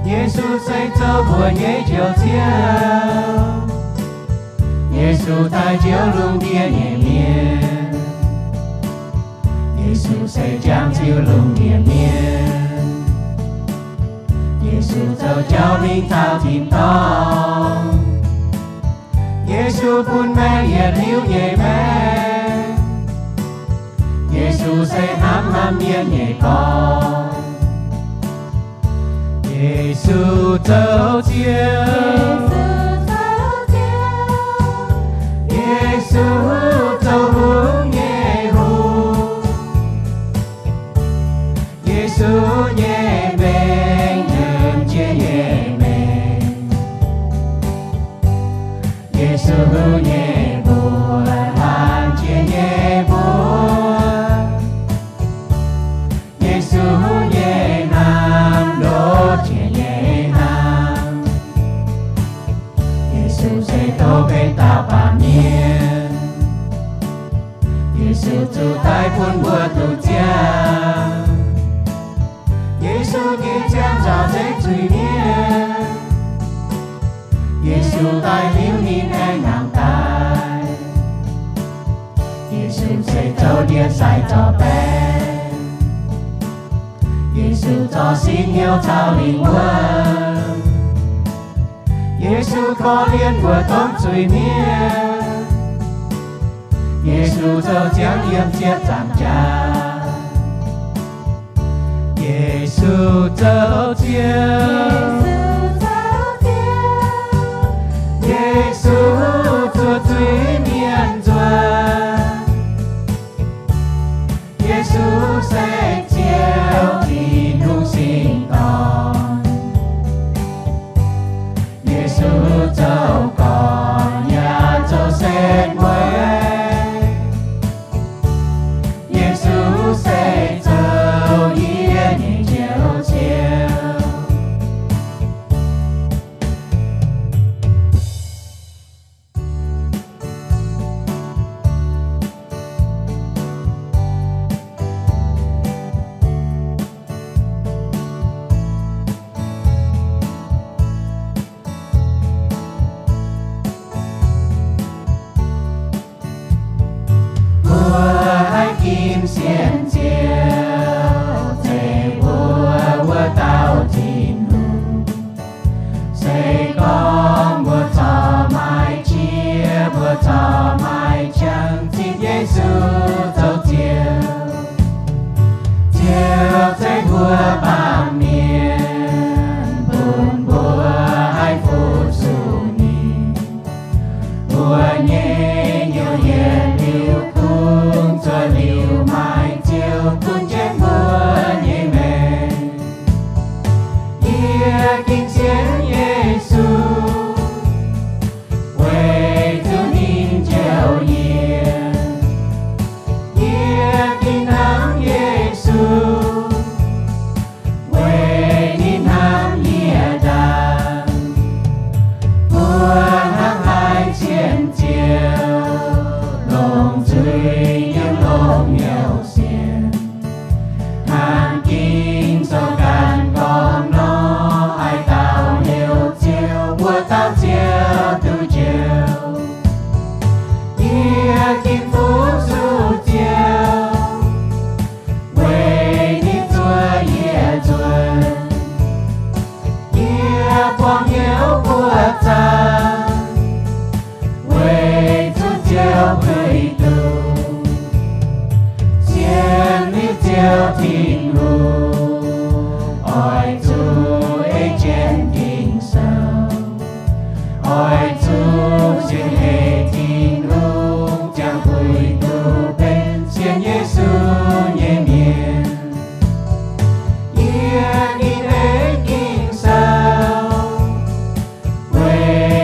Yesu se zoux mbuo nyei Njoux Ziouv. Yesu daaih njoux lungh ndiev nyei mienh. Yesu se jangx jiu lungh ndiev mienh. Yesu zoux jauv mingh taux tin-dorngh. Yesu bun maengc yietc liuz nyei maengc. Yesu se hnamv haaix mienh nyei gorn. Yesu zoux Ziouv. Yesu zoux Hungh nyei Hungh. Yesu nyei mengh nyiemc jiex nyei mengh. Yesu nyei mbuox hlan jiex nyei mbuox. Yesu nyei hnamv ndoqv jiex nyei hnamv. Yesu se tov benx dauh baamh mienh. Yesu zuqc daiv bun mbuo duqv ziangh. Yesu nyei ziangh nzauc nzengc zuiz-mienh. Yesu daaih liuz ninh aengx nangc daaih. Yesu se zoux ndie-sai zorc baeng. Yesu zorc sin hnyouv caux lingh wuonh. Yesu korv-lienh mbuo domh zuiz-mienh. Yesu zoux ziangx yiem ziepc nzaangc jaax. Yesu zoux Ziouv. Yesu zuov zuiz-mienh nzuonx. Yesu se Ziouv, Tin-Hungh singx dorn. Yesu zoux gorn yaac zoux setv mueiz. Yesu se zoux yie nyei Njoux Ziouv. Mbuo haih ginv sienx Ziouv, zeiz mbuo wuov dauh Tin-Hungh. Se gorngv mbuo corc maiv jiex, mbuo corc maiv jangx zipv Yesu zoux Ziouv. Ziouv zeiv mbuo baamh mienh, bun mbuo haih fu-sux ninh. Mbuo nyei hnyouv yietc liuz kungx zuov liuz maiv ziouc bun jienv mbuo nyei maengc. Yie gengh sienx Yesu, weic zuqc ninh njoux yie. Yie gengh hnamv Yesu, weic ninh hnamv yie ndaangc. Mbuo hnangv haaix sienx Ziouv, longc zuiz yiem longx hnyouv sienx. Hnangv Ging-Sou ganh gorngv nor, haaix dauh heuc Ziouv, wuov dauh Ziouv duqv njoux. Yie gengh fu-sux Ziouv, weic ninh zuov yie nzuonx. Yie buangh hnyouv buoqc zaangc, weic zuqc Ziouv puix duqv. Sienx ninh Ziouv Tin-Hungh, oix zuqc ei jienv Ging-Sou. Oix zuqc sienx ei Tin-Hungh ziangh puix duqv benx sienx Yesu nyei mienh. Yie gengh ei Ging-Sou, weic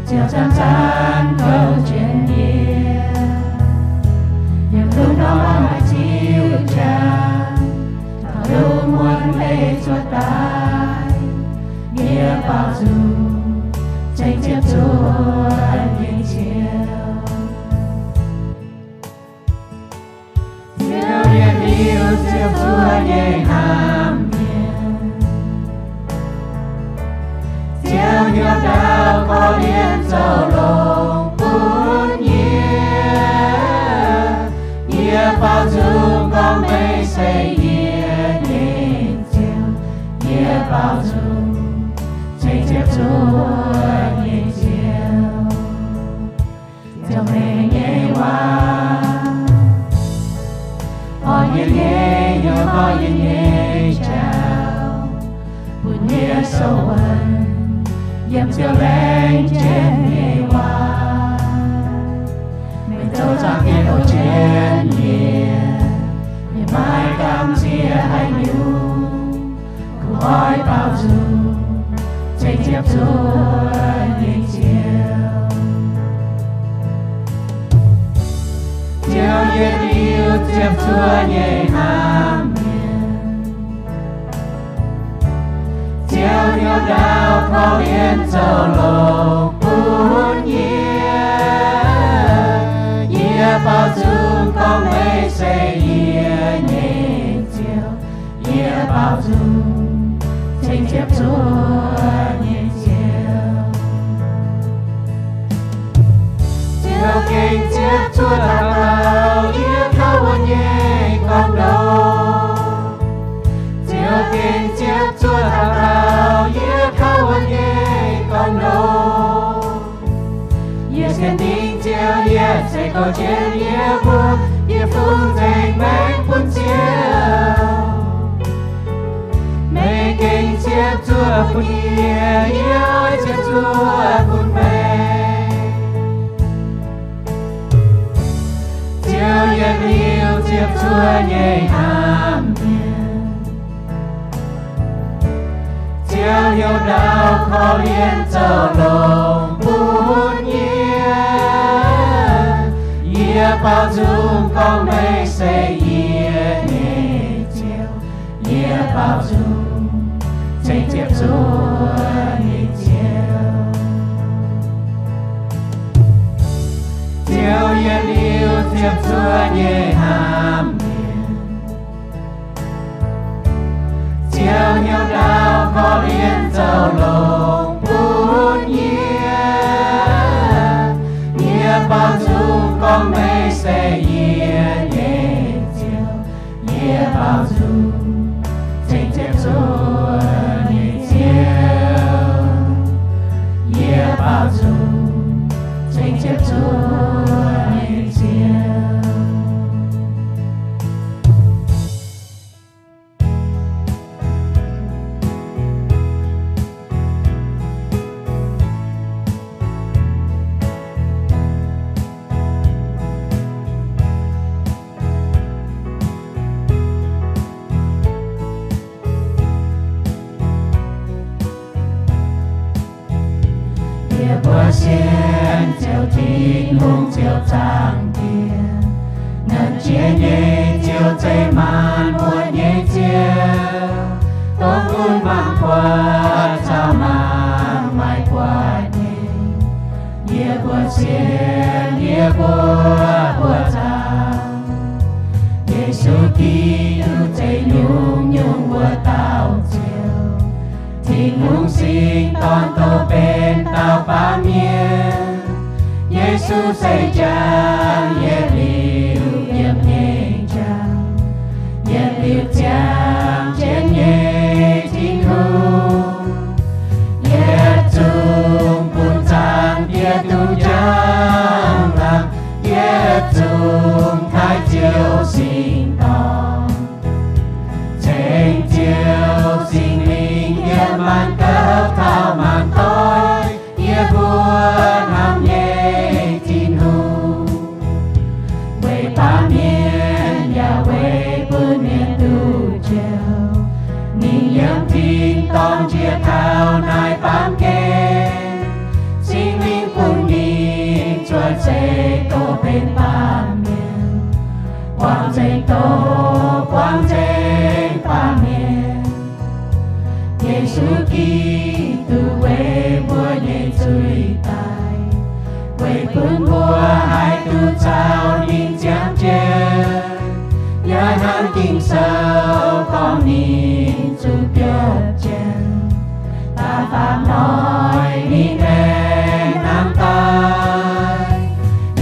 ziouc zanc-zanc kouv jienv yie. Yiem lungh ndorm maaih Ziouv jangx, taux lungh muonz leih zuoqv daaih, yie baaux nzung ceng ziepc zuoqv nyei Ziouv. Ziouv yietc liuz ziepc zuoqv nyei hnamv mienh, Ziouv hnyouv ndau korv-lienh zoux longx bun yie. Yie baaux nzung gorngv meih se yie nyei Ziouv. Yie baaux nzung ceng ziepc zuoqv nyei Ziouv. Ziouv, meih nyei waac orn yie nyei hnyouv, orn yie nyei jauv, bun yie sou wuonx yiem Ziouv laengz jienv nyei waac. Meih zoux zaangc Diex kouv jienv yie, yie maiv gamh nziex haaix nyungc. Kungx oix baaux nzung ceng ziepc zuoqv nyei Ziouv. Ziouv yietc liuz ziepc zuoqv nyei hnamv mienh, Ziouv hnyouv ndau korv-lienh zoux longx bun yie. Yie baaux nzung gorngv meih se yie nyei Ziouv. Yie baaux nzung ceng ziepc zuoqv nyei Ziouv. Ziouv gengh ziepc zuoqv dauh dauh yie kouv wuov nyei gorn-ndoqv. Ziouv gengh ziepc zuoqv dauh dauh yie kouv wuov nyei gorn-ndoqv. Yie sienx dingc Ziouv yietc seix kouv jienv yie mbuo, yie fungx nzengc maengx bun Ziouv. Meih gengh ziepc zuoqv bun yie, yie oix ziepc zuoqv bun meih. Ziouv yietc liuz ziepc zuoqv nyei hnamv mienh, Ziouv hnyouv ndau korv-lienh zoux longx bun yie. Yie baaux nzung gorngv meih se yie nyei Ziouv. Yie baaux nzung ceng ziepc zuoqv nyei Ziouv. Ziouv yietc liuz ziepc zuoqv nyei hnamv mienh, Ziouv hnyouv ndau korv-lienh zoux longx bun yie. Yie baaux nzung gorngv meih se yie nyei Ziouv. Yie baaux nzung ceng ziepc zuoqv nyei Ziouv. Yie baaux nzung ceng ziepc zuoqv nyei Ziouv. Yie mbuo sienx Ziouv Tin-Hungh, Ziouv Zaangc Diex, nanc jiex nyei Ziouv, zeiz maanc muotc nyei Ziouv, dongh gunv mangc buatc caux mangc maaih buatc nyei. Yie mbuo sienx, yie mbuo buoqc zaangc, Yesu Giduc zeiz nyungc-nyungc wuov dauh Ziouv. Tin-Hungh Singx Dorn douh benx dauh baamh mienh. Yesu se jangx yietc liuz yiem nyei jangx, yietc liuz ziangh jienv nyei Tin-Hungh. Yietc zungv bun Zaangc Diex duqv njang-laangc, yietc zungv taaih Ziouv Singx Dorn. Ceng Ziouv Singx Lingh yiem maanc gouv taux maanc doic, yie mbuo hnamv nyei Tin-Hungh. Weic Deic-bung benx baamh mienh, buangh nzengc doz, buangh nzengc baamh mienh. Yesu Giduc weic mbuo nyei zuiz daic, weic bun mbuo haih duqv caux ninh ziangh jienv, yaac hnangv Ging-Sou gorngv ninh zuqc biopv jienv, da'faanh hnoi ninh aengx hnamv daaih.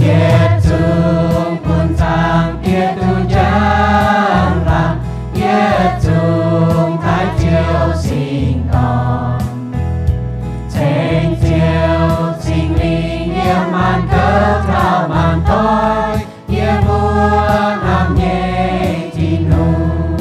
Yietc zungv bun Zaangc Diex duqv njang-laangc, yietc zungv taaih Ziouv Singx-Dorngh. Ceng Ziouv Singx Lingh yiem maanc gouv taux maanc doic, yie mbuo hnamv nyei Tin-Hungh.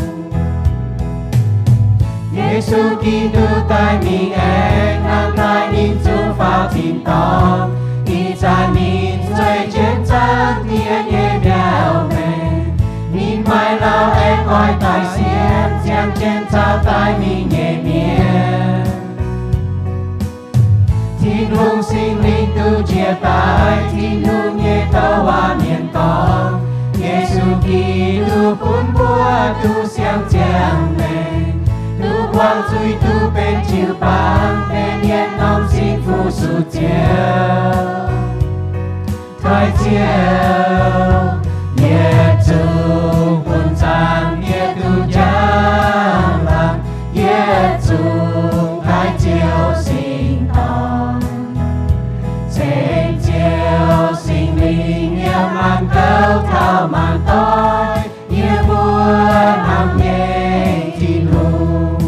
Yesu Giduc daaih mingh aengx hnamv daaih ninh zungv faaux tin-dorngh. Ih zanc ninh zueih jienv Zaangc Diex nyei mbiauh maengx. Ninh maaih lauh aengx oix daic sienx, ziangh jienv caux daaih mingh nyei mienh. Tin-Hungh Singx Lingh duqv njiec daaih, Tin-Hungh nyei douc waac mienh dorngx. Yesu Giduc bun mbuo duqv siang-ziangh maengx, duqv buangh zuiz, duqv benx jiu-baang, benx yietc norm sin fu-sux Ziouv. Taaih Ziouv, yietc zungv bun Zaangc Diex duqv njang-laangc, yietc zungv taaih Ziouv Singx-Dorngh. Ceng Ziouv Singx Lingh yiem maanc gouv taux maanc doic, yie mbuo hnamv nyei Tin-Hungh.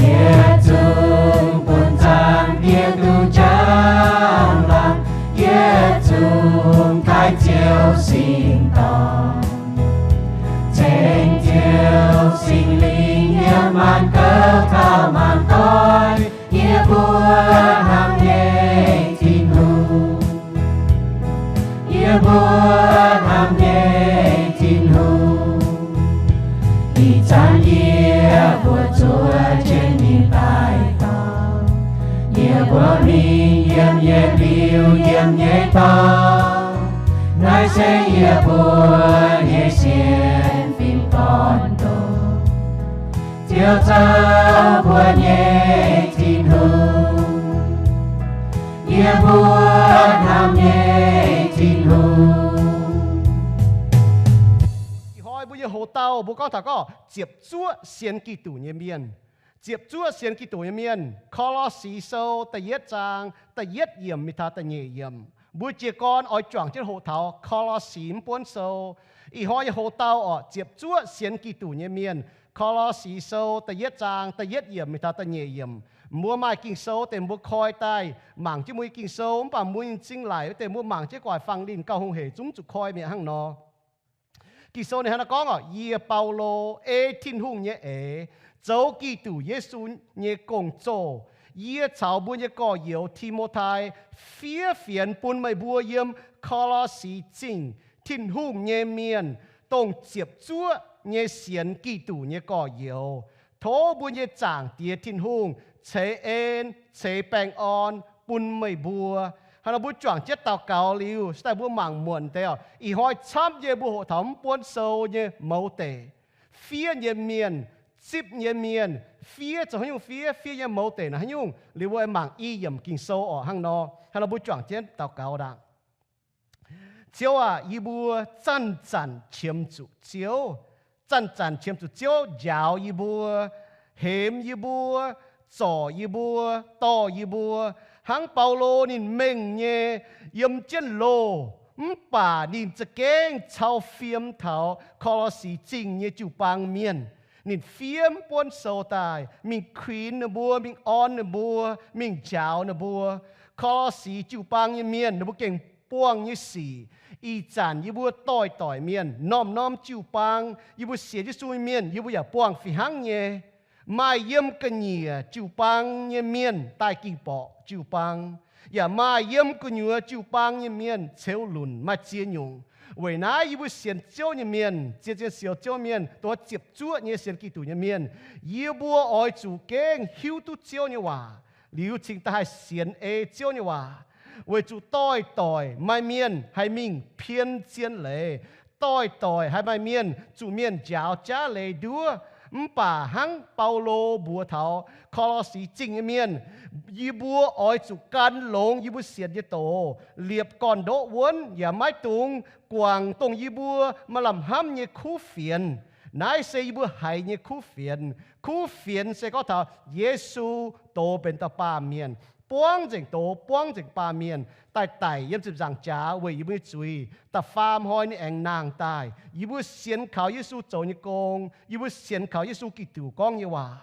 Yietc zungv bun Zaangc Diex duqv njang-laangc, yietc zungv taaih Ziouv Singx-Dorngh. Ceng Ziouv Singx Lingh yiem maanc gouv taux maanc doic, yie mbuo hnamv nyei Tin-Hungh. Yie mbuo hnamv nyei Tin-Hungh. Ih zanc yie mbuo zuov jienv ninh daaih dorngx. Yie mbuo mingh yiem nyei liuz, yiem nyei dorngx. Naaiv se yie mbuo nyei sienx fim gorn-ndoqv, Ziouv zouv mbuo nyei Tin-Hungh. Yie mbuo hnamv nyei Tin-Hungh. Ih hnoi mbuo nyei hoc-dauh mbuo gorngv taux gorngv ziepc zuoqv sienx Giduc nyei mienh. Ziepc zuoqv sienx Giduc nyei mienh. Ko^lo^si Sou da'yietv zaang da'yietv yiemc mingh taux da'nyeic yiemc. Mbuo jiez gorn oix juangc jienv hoqc taux Ko^lo^si mv buonv sou. Ih hnoi nyei hoc-dauh orqc, ziepc zuoqv sienx Giduc nyei mienh. Ko^lo^si Sou da'yietv zaang da'yietv yiemc mingh taux da'nyeic yiemc. Mbuo maaih Ging-Sou deix mbuo koi daaih mangc jienv mbuo nyei Ging-Sou, mv baac mbuo nyei m'zing laic wuov deix mbuo mangc jienv gu'nguaaic fangx linh gauh hungh heic, zungv zuqc koi mi'aqv hnangv nor. Ging-Sou ninh hnangv naaiv gorngv orqc, Yie, Baulo, ei Tin-Hungh nyei eix, zoux Giduc Yesu nyei gong-zoh. Yie caux mbuo nyei gorx-youz, Ti^mo^tai, fiev fienx bun meih mbuo yiem Ko^lo^si Zingh Tin-Hungh nyei mienh, dongh ziepc zuoqv nyei sienx Giduc nyei gorx-youz. Tov mbuo nyei Zaangc Diex Tin-Hungh ceix en ceix baengh orn bun meih mbuo. Hnangv nor mbuo juangc jienv daux gaux liuz, se daaih mbuo mangc muonc deix orqc, ih hnoi camv nyei mbuo hoqc taux mv buonv sou nyei mouz deic. Fiev nyei mienh, zipv nyei mienh, fiev zoux haaix nyungc fiev, fiev nyei mouz deic naaiv haaix nyungc, liuz mbuo mangc i yiemc Ging-Sou orqc hnangv nor. Hnangv nor mbuo juangc jienv daux gaux ndaangc. Ziouv aac, yie mbuo zanc-zanc qiemx zuqc Ziouv. Zanc-zanc qiemx zuqc Ziouv njaaux yie mbuo, hemx yie mbuo, zorc yie mbuo, dorh yie mbuo, hnangv Baulo ninh mengh nyei, yiem jienv loh, mv baac ninh za'gengh cau fiem taux Ko^lo^si Zingh nyei jiu-baang mienh. Ninh fiev mv buonv sou daaih, mingh kuinx ninh mbuo, mingh orn ninh mbuo, mingh njaaux ninh mbuo. Ko^lo^si jiu-baang nyei mienh, ninh mbuo gengh buangh nyei sic, ih zanc yie mbuo doix-doic mienh, norm-norm jiu-baang, yie mbuo sienx Yesu nyei mienh, yie mbuo yaac buangh fih hnangv nyei. Maaih yiem ga'nyiec jiu-baang nyei mienh daaih ging-borqc jiu-baang, yaac maaih yiem gu'nyuoz jiu-baang nyei mienh ceux lunc maaih ziex nyungc. Weic naaiv yie mbuo sienx Ziouv nyei mienh, zien-zien sioux Ziouv mienh, dongh ziepc zuoqv nyei sienx Giduc nyei mienh, yie mbuo oix zuqc gengh hiuv duqv Ziouv nyei waac, liuz cingx daaih haih sienx ei Ziouv nyei waac. Weic zuqc doix-doix maaih mienh haih mingh pien zien leiz. Doix-doix haih maaih mienh zuqc mienh njaaux jaav leiz nduov. Mv baac hnangv Baulo mbuox taux Ko^lo^si Zingh nyei mienh, yie mbuo oix zuqc gan longx yie mbuo sienx nyei doz, liepc gorn-ndoqv wuonv, yaac maiv dungx guangc dongh yie mbuo maaih lamh hnamv nyei kuv fienx. Naaiv se yie mbuo haiz nyei kuv fienx. Kuv fienx se gorngv taux Yesu doz benx dauh baamh mienh, buangv nzengc doz, buangv nzengc baamh mienh, daaih daic yiem ziepc nzaangc jaax weic yie mbuo nyei zuiz, da'faam hnoi ninh aengx nangh daaih. Yie mbuo sienx kaux Yesu zoux nyei gong, yie mbuo sienx kaux Yesu Giduc gorngv nyei waac.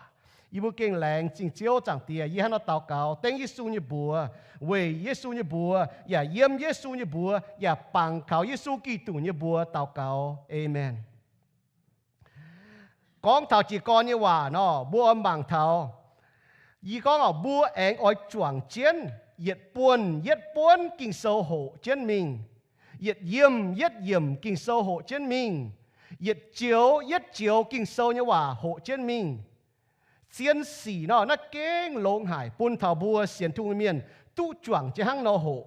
Yie mbuo gengh laengz zingh Ziouv Zaangc Diex. Yie hnangv nor daux gaux dengv Yesu nyei mbuox, weic Yesu nyei mbuox, yaac yiem Yesu nyei mbuox, yaac bangc kaux Yesu Giduc nyei mbuox daux gaux. Aamen. Gorngv taux jiez gorn nyei waac nor, mbuo oix mangc taux, yie gorngv oc, mbuo aengx oix juangc jienv yietc buonc yietc buonc Ging-Sou hoqc jienv mingh, yietc yiemc yietc yiemc Ging-Sou hoqc jienv mingh, yietc joux yietc joux Ging-Sou nyei waac hoqc jienv mingh. Zien sic nor, naaiv gengh longx haic bun taux mbuo sienx Tin-Hungh mienh duqv juangc jienv hnangv nor hoqc.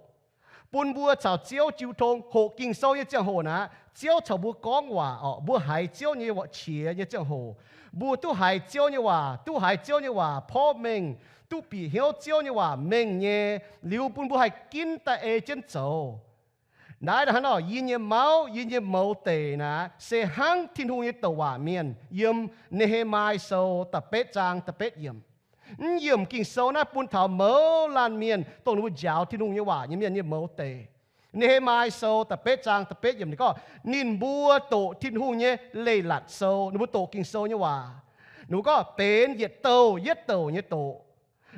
Bun mbuo caux Ziouv jiu tong. Hoqc Ging-Sou nyei ziangh hoc naaic, Ziouv caux mbuo gorngv waac oc, mbuo haiz Ziouv nyei qiex nyei ziangh hoc, mbuo duqv haiz Ziouv nyei waac, duqv haiz Ziouv nyei waac porv mengh, duqv bieqc hnyouv Ziouv nyei waac mengh nyei, liuz bun mbuo haih ginv daaih ei jienv zoux. Naaiv hnangv nor, yie nyei mauv, yie nyei mouz deic naaic se hnangv Tin-Hungh nyei douc waac mienh yiem Ne^he^mai Sou da'betv zaang da'betv yiemc. Mv yiemc Ging-Sou naaiv bun taux mouz laanh mienh dongh ninh mbuo njaaux Tin-Hungh nyei waac nyei mienh nyei mouz deic. Ne^he^mai Sou da'betv zaang da'betv yiemc ninh gorngv, ninh mbuo doqc Tin-Hungh nyei leiz-latc sou, ninh mbuo doqc Ging-Sou nyei waac. Ninh mbuo gorngv benx yietc douh yietc douh nyei doqc,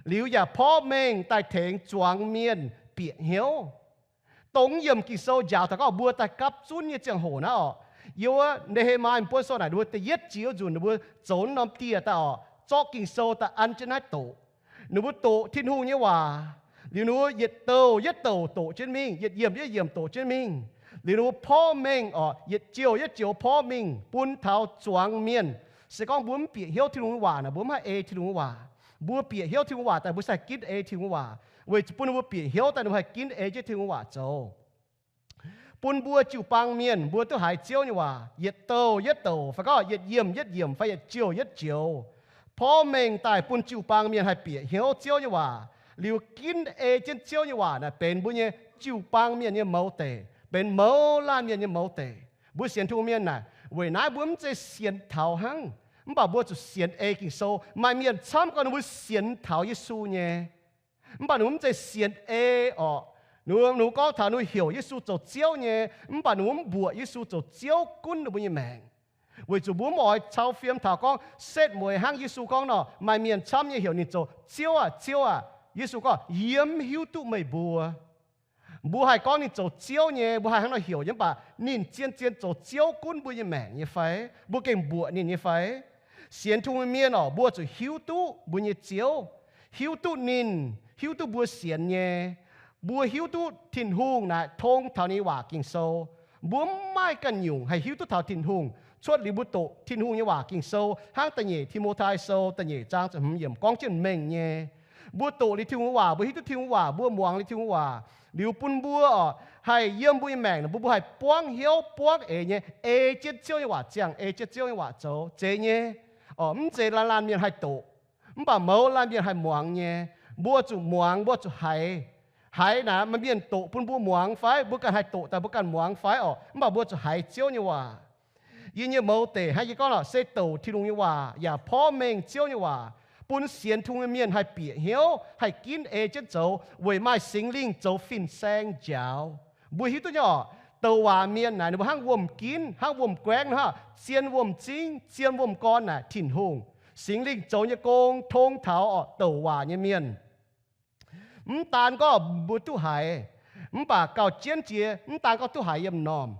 liuz yaac porv mengh daaih tengx zuangx mienh bieqc hnyouv. Dongh yiemc Ging-Sou njaaux taux gorngv mbuo daaih gapv zunv nyei ziangh hoc naaiv oc, yiem wuov Ne^he^mai Buonv Sou naaic, ninh mbuo da'yietv jiex nzunc ninh mbuo zoux norm dieh daaih oc, zorqv Ging-Sou daaih an jienv naaiv doqc. Ninh mbuo doqc Tin-Hungh nyei waac, liuz ninh mbuo yietc douh yietc douh doqc jienv mingh, yietc yiemc yietc yiemc doqc jienv mingh. Liuz ninh mbuo porv mengh oc, yietc joux yietc joux porv mingh bun taux zuangx mienh. Se gorngv mbuo mv bieqc hnyouv Tin-Hungh nyei waac naaic, mbuo mv haih ei Tin-Hungh nyei waac. Mbuo bieqc hnyouv Tin-Hungh waac daaih, mbuo sai ginv ei Tin-Hungh nyei waac. Weic zuqc bun ninh mbuo bieqc hnyouv daaih, ninh mbuo haih ginv ei jienv Tin-Hungh nyei waac zoux. Bun mbuo jiu-baang mienh, mbuo duqv haiz Ziouv nyei waac yietc douh yietc douh fai gorngv yietc yiemc yietc yiemc fai yietc joux yietc joux, porv mengh daaih bun jiu-baang mienh haih bieqc hnyouv Ziouv nyei waac, liuz ginv ei jienv Ziouv nyei waac naaic benx mbuo nyei jiu-baang mienh nyei mouz deic, benx mouz laanh mienh nyei mouz deic. Mbuo sienx Tin-Hungh mienh naaic, weic naaiv mbuo mv zeiz sienx taux hnangv, mv baac mbuo zuqc sienx ei Ging-Sou. Maaih mienh camv gorngv ninh mbuo sienx taux Yesu nyei, mv baac ninh mbuo mv zeiz sienx ei orqc. Ninh mbuo gorngv taux ninh mbuo heuc Yesu zoux Ziouv nyei, mv baac ninh mbuo mv mbuoqc Yesu zoux Ziouv gunv ninh mbuo nyei maengc. Weic zuqc mbuo mv oix cau fiem taux gorngv setv mueiz hnangv Yesu gorngv nor, maaih mienh camv nyei heuc ninh zoux Ziouv aah, Ziouv aah. Yesu gorngv, yie mv hiuv duqv meih mbuo. Mbuo haih gorngv ninh zoux Ziouv nyei, mbuo haih hnangv nor heuc nyei, mv baac ninh zien-zien zoux Ziouv gunv mbuo nyei maengc nyei fai? Mbuo gengh mbuoqc ninh nyei fai? Sienx Tin-Hungh mienh orqc, mbuo zuqc hiuv duqv mbuo nyei Ziouv, hiuv duqv ninh, hiuv duqv mbuo sienx nyei. Mbuo hiuv duqv Tin-Hungh naaic tong taux ninh nyei waac Ging-Sou. Mbuo mv maaih ganh nyungc haih hiuv duqv taux Tin-Hungh cuotv liuz mbuo doqc Tin-Hungh nyei waac Ging-Sou, hnangv da'nyeic Ti^mo^tai Sou da'nyeic zaang ziepc hmz yiemc gorngv jienv mengh nyei. Mbuo doqc liuz Tin-Hungh nyei waac, mbuo hiuv duqv Tin-Hungh waac, mbuo muangx liuz Tin-Hungh waac, liuz bun mbuo orqc, haih yiem mbuo nyei maengc naaic, mbuo, mbuo haih buangv hnyouv buangv eix nyei ei jienv Ziouv nyei waac ziangh, ei jienv Ziouv nyei waac zoux, zeiz nyei. Orqc, mv zeiz laanh laanh mienh haih doqc, mv baac mouz laanh mienh haih muangx nyei. Mbuo zuqc muangx, mbuo zuqc haiz. Haiz naaic, maaih mienh doqc bun mbuo muangx fai? Mbuo ganh haih doqc daaih mbuo ganh muangx fai orqc? Mv baac mbuo zuqc haiz Ziouv nyei waac. Yie nyei mouz deic hnangv yie gorngv lorqc, se douc Tin-Hungh nyei waac yaac porv mengh Ziouv nyei waac, bun sienx Tin-Hungh nyei mienh haih bieqc hnyouv, haih ginv ei jienv zoux, weic maaih Singx Lingh zoux fin-saeng njaaux. Mbuo hiuv duqv nyei orqc, douc waac mienh naaic ninh mbuo hnangv wuom-ginv, hnangv wuom-guaengv hnangv, zien wuom-zingv, zien wuom-gorn naaic Tin-Hungh. Singx Lingh zoux nyei gong tong taux orqc douc waac nyei mienh. Mv daan gorngv mbuo duqv haiz, mv baac gauh jienv jiex, mv daan gorngv duqv haiz yiem m'normh.